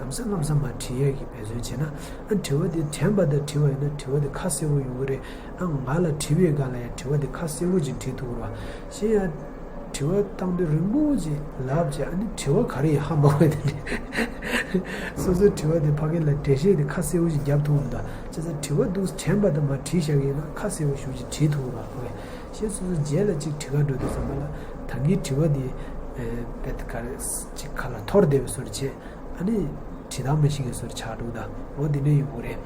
ལམ་སང་ལམ་སང་མར་བྲིས་ཡས་ཀྱི་འབད་བརྩོན་བྱས་ན། ཨ་དྲི་བ་དེ་དྲན་པ་དང་དྲི་བ་ཡིན་ན་དྲི་བ་དེ་ཁ་གསལ་པོ་ཡོང་གི་རེད། ཨ་ང་ལ་དྲི་བའི་སྒང་ལ་ཡང་དྲི་བ་དེ་ཁ་གསལ་པོ་ཅིག་དྲིས་ཐུབ་ཀྱི་རེད་བ། གཞན་ཡང་དྲི་བ་བཏང་དུས་རིང་པོ་ཅིག་ལབ་བྱས། ཨ་ནི་དྲི་བ་ག་རེ་ཡིན་ཧ་མ་གོ་དེ་འདྲ། སོ་སོའི་དྲི་བ་དེ་ཕ་གི་ལ་འགྲེལ་བཤད་དེ་ཁ་གསལ་པོ་ཅིག་རྒྱབ་ཐུབ་ཀྱི་མི་འདུག་བྱས་ཙང་དྲི་བ་འདུག་དྲན་པ་དང་མར་བྲིས་བཞག་གི་ཡིན་ན་ཁ་གསལ་པོ་ཞེ་པོ་ཅིག་དྲིས་ཐུབ་ཀྱི་རེད་བ། ཕ་གི་གཞན་སོ་སོ་རྗེས་ལ་ཅིག་དྲི་ག་འགྲོ་དུས་ཙམ་པ་ལ་ད་གིན་དྲི་བ་དེ་ཨེ་དཔེ་ག་རེ་ཅིག་ཁ་ལ་འཐོར་བསྡད་པའི་བཟོ་འདྲ་བྱས། ཨ་ནི་དྲི་དང་མི་ཤེས་མཁན་བཟོ་འདྲ་ཆགས་འགྲོ་གི་འདུག་འོ་འདི་འདྲ་ཡོང་གི་རེད།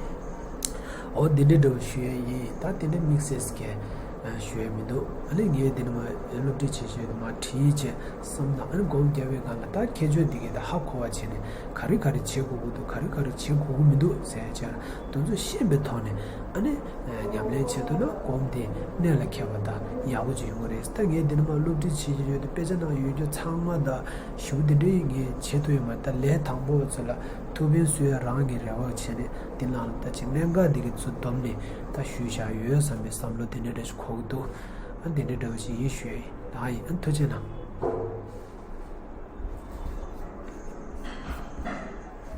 འོ་འདི་འདྲ་འདྲ་བོ་ཞུ་ཡས་ཡིན། ད་དེ་འདྲ་དམིགས་བསལ་གྱི་ཞུ་ཡས་མི་འདུག་ཨ་ནི་ངས་འདི་ནས་མར་སློབ་ཁྲིད་བྱེད་བྱེད་དུ་མར་བྲིས་བྱས་བསམ་དང་། ཨ་ནི་སྒོམ་རྒྱབ་པའི་སྒང་ལ་ད་ཁྱད་ཆོས་འདི་གས་ད་ཧ་གོ་བ་བྱས་ནས་ག་རེ་ག་རེ་བྱེད་དགོས་ཀྱི་འདུག་ག་རེ་ག་རེ་བྱེད་དགོས་ཀྱི་མི་འདུག་ཟེར་བྱས་དེ་ཚོ་ཤེས་པའི་ཐོག་ནས། ཨ་ནི་ཉམས་ལེན་བྱེད་ཐུབ་ན་སྒོམ་དེ་གནད་ལ་འཁེལ་བ་དང་ཡག་པོ་ཅིག་ཡོང་གི་རེད། ད་ངས་འདི་ནས་མར་སློབ་ཁྲིད་བྱེད་བྱེད་དུ་དཔེ་ཆ་ནང་ཡོད་རྒྱུ་ཚང་མ་ད་ཞུ་འདི་འདྲའི་ངས་བྱེད་ཐུབ་ཡོད་མ་རེད། ད་ལས་དང་པོ་ཚོ་ལ་ཐུགས་ཕན་གསོས་ཡ་རང་གི་རེ་བ་བྱས་ནས་འདི་ནང་ལ་ད་ཅིག་གནད་འགག་འདི་གི་ཚུར་བསྡོམས་ནས་ད་ཞུས་བཞག་ཡོད་བསམ་པའི་བསམ་བློ་འདི་འདྲ་འདྲ་ཞིག་འཁོར་གྱི་འདུག་ཨ་འདི་འདྲ་འདྲ་བ་ཞིག་ཡིན་ཞུ་ཡ་ཡིན། ད་ཡིན། ཨ་ཐུགས་རྗེ་གནང་།